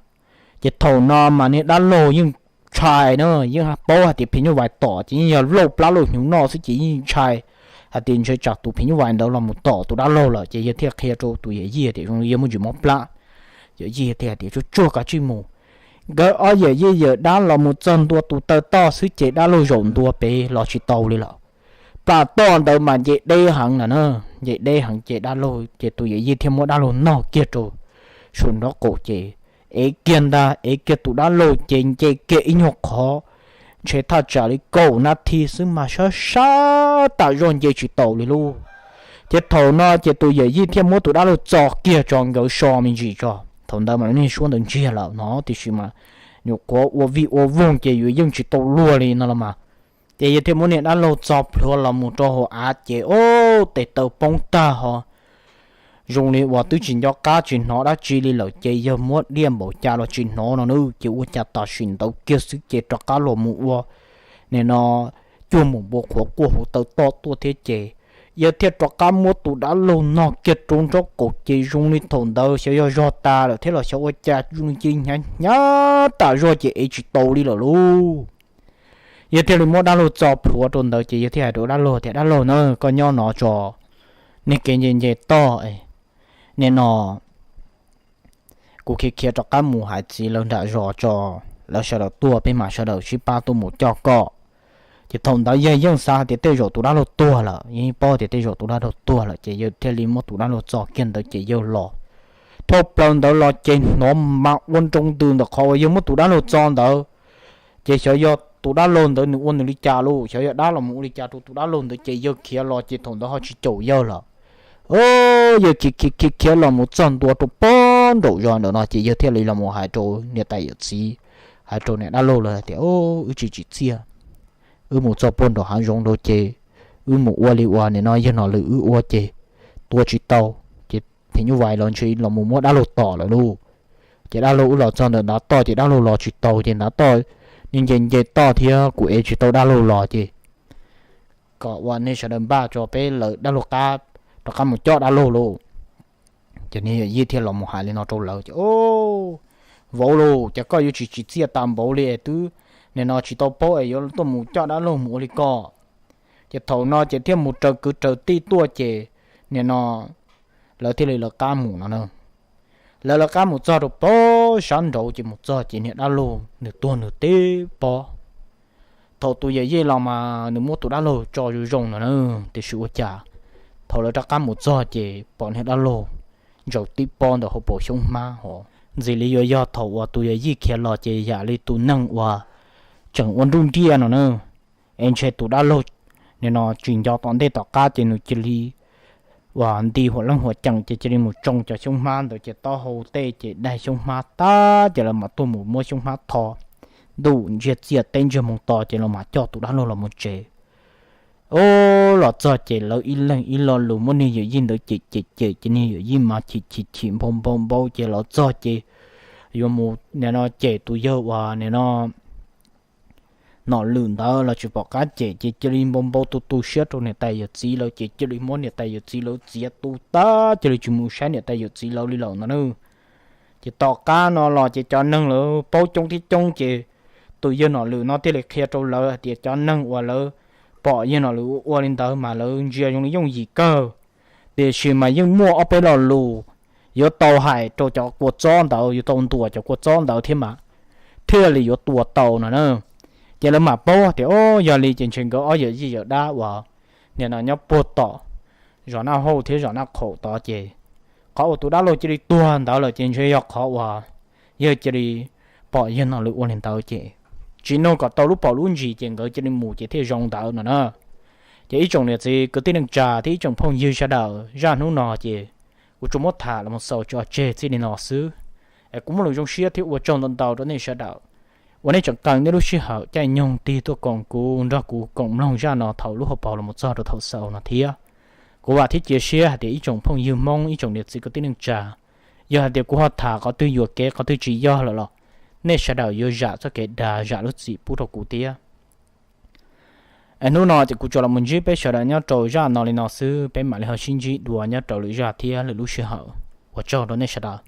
Ces thaum no mas niag dab laug yeej ntshai na, yeej paub hais tias phim nyuj vais tom ces yeej yog lauj plab lauj hnyuv noj xwb ces yeej ntshai hais tias ntshe tsam tus phim nyuj vais ntawd los mus tom tus dab laug lawm ces yawg thiaj qhia rau tus yawm yij tias zoo li yawg muaj ntsis mob plab. Yawm yij thiaj hais tias, Tsuag tsuag, kav tsij mus. Nkawd ob yawm yij yawm dab los mus txog ntua tus taw toj xwb ces dab laug zaum ntua pem los tsis tau li lawm. Plam toj ntawd mas nce deb heev na, nce deb heev ces dab laug ces tus yawm yij thiaj muab dab laug nog kiag rau saum nraub qaum ces ev kiag ntag, ev kiag tus dab laug ces nce kiag ib nyuag qhov, ntshe thaj tsam li kaum nab thi xwb mas sab sab tas zog nce tsis taus li lauj. Ces thaum no ces tus yawm yij thiaj muab tus dab laug txo kiag tso nkawd so me ntsis tso. Thaum ntawd mas lub niag suab ntawd ntsiag lawm no tiam sis mas nyuam qhuav ua vij ua voog ces yuav yeej tsis tau luag li no los mas. Ces yawg thiaj muab niag dab laug txo plhuav los mus rau hauv av ces ub tes taw poob tag ho zoo li uas twb tsis nco qab tsis hnov dab tsi li lawm ces yawg muab diaj npaum cas los tsis hnov no na. Ces ua cas tam sim ntawd kiag xwb ces rov qab los mus ua nim no cuag mus npua qhuav kuaj hauv taw toj tuaj thiab ces yawg thiaj rov qab muab tus dab laug nog kiag rau nraub qaum ces zoo li thaum ntawd xyov yog zog tas lawm thiab los xyov ua cas zoo li cia li hnyav hnyav tas zog ces ev tsis tau li lawm lauj. Yawg thiaj li muab dab laug txo plhuav rau ntawd ces yawg thiaj hais rau dab laug tias, Dab laug na, koj nyob no tso, niag kev nce nce toj, nim no kuv khiav khiav rov qab mus hais txiv lawv nram zos tso, lawv sawv daws tuaj peb mam sawv daws sib pab tuaj mus coj koj. Ces thaum ntawd yawg yeej xav hais tias tej zaum tus dab laug tuag lawm, yeej paub tias tej zaum tus dab laug tuag lawm ces yawg thiaj li muab tus dab laug txo kiag ntawd ces yawg los. Dhau plaws ntawd los ces hnov mas ua nroo ntws ntawm qhov uas yawg muab tus dab laug txo ntawd. Ces xyov yog tus dab laug ntawd nws ua nws li cas lauj, xyov yog dab los mus ua li cas rau tus dab laug ntawd ces yawg khiav los ces thaum ntawd ho tsis caum yawg lawm. Yawg khiav khiav khiav khiav los mus txog ntua rau puag nraum zos ntawm no ces yawg thiaj li los mus hais rau niam tais yawm txiv, hais rau niam dab laug lawv hais tias, Wb tsis tsim txiaj, wb mus txog puag nraum hav zoov lawm ces wb mus ua li uas nim no yawg Nom Lwm wb ua ces tua tsis tau, ces phim nyuj vais los ntshe los mus muab dab laug tom lawm lauj. Ces dab laug wb los txog ntawm ntav toj ces dab laug los tsis tau ces ntav toj nce nce toj thiab kuv ev tsis tau dab laug los ces kom uas nej sawv daws npaj tso peb lawv dab laug qab rov qab mus coj dab laug lauj. Ces niag yawm yij thiaj los mus hais li no rau lawv ces, Vauv lauj, ces koj yuav tsis tsim txiaj tas npaum li es twb nim no tsis tau paub es yuav tuaj mus coj dab laug mus ua li ko. Ces thaum no ces thiaj mus raws kwv raws tij tuaj ces nim no lawv thiaj li lawv qab mus no na. Lawv lawv qab mus txog rau puag sab nraud ces mus txog ces niag dab laug nws tuag nws tib pob. Thaum tus yawm yij los mas nws muab tus dab laug tso zoo zoo no na, tiam sis ua cas thaum lawv rov qab mus txog ces pom niag dab laug ntsaws tib pob ntawm hauv paus xyoob hmab hos ntxim li yuav yog thaum uas tus yawm yij khiav los ces yam li tus neeg uas tseem ua nruj nriaj no na. Es ntshe tus dab laug nim no tsis nco tom ntej tom qab ces nws cia li uas nti huam leej huam ceem ces cia li mus tsoo cov xyoob hmab ntawd ces taub hau tej ces daig xyoob hmab tag ces lawv mam tuaj mus muab xyoob hmab tho. Ntuj ntsiag txiaj teb ntsiag moo to ces los mam coj tus dab laug los mus tsev. Ub, los txog ces lawv ib leeg ib lo lus muab niag yawm yij ntawd cem cem cem ces niag yawm yij mas chim chim chim npau npau npau ces los txog ces yuav mus nim no cem tus yawg uas nim no Nom Lwm ntawd los tsis pom qab cem ces cia li npau npau tu tu siab rau niam tais yawm txiv lawv ces cia li muab niam tais yawm txiv lawv txiav tu tag cia li tsis mus saib niam tais yawm txiv lawv li lawm no na. Ces tom qab no los ces cov neeg lawv paub coob thiab coob ces tus yawg Nom Lwm no thiaj li qhia rau lawv hais tias cov neeg uas lawv pom yawg Nom Lwm ua ua li ntawd mas lawv ntsia zoo li yooj yim kawg. Tiam sis mas yeej muaj ob peb lo lus yuav tau hais rau cov kua txob ntawd, yuav tau ntuas cov kua txob ntawd thiab mas thiaj li yuav tua tau no na. Ces lawv mam paub tias, o, yog li ces ntshe nkawd ob yawm yij yawm dab uas nim no nyob puag tom zos Naj Hauj thiab zos Naj Qhaum tod ces qhov uas tus dab laug cia li tuag ntawd lawm ces ntshe yog qhov uas yawg cia li pom yawg Nom Lwm ua li ntawd ces tsis nug kom tau lub pom lub ntsis ces nkawd cia li mus ces thiaj zoo ntawd no na. Ces ib tsoom niam txiv kwv tij neej tsa thiab ib tsoom phooj ywg sawv daws, zaj hnub no ces kuv tsuas muab tham los xaus tso tseg txij li no xwb. Es kuv muaj lus zoo siab thiab ua tsaug ntau ntau rau nej sawv daws uas nej tseem qee nej lub sij hawm caij nyoog tig tuaj koom kuv nrog kuv koom mloog zaj no thaum lub hauv paus los txog rau thaum xaus no thiab. Kuv vam thiab cia siab hais tias ib tsoom phooj ywg Hmoob, ib tsoom niam txiv kwv tij neej tsa, yog hais tias kuv ho tham qhov twg yuam kev qhov twg tsis yog lawm los nej sawv daws yuav zam txoj kev dag zam lub txim pub rau kuv thiab. Es hnub no ces kuv tsuas los mus ntsib peb sawv daws nyob rau zaj no li no xwb, peb mam li ho sib ntsib dua nyob rau lwm zaj thiab lwm lub sij hawm. Ua tsaug rau nej sawv daws.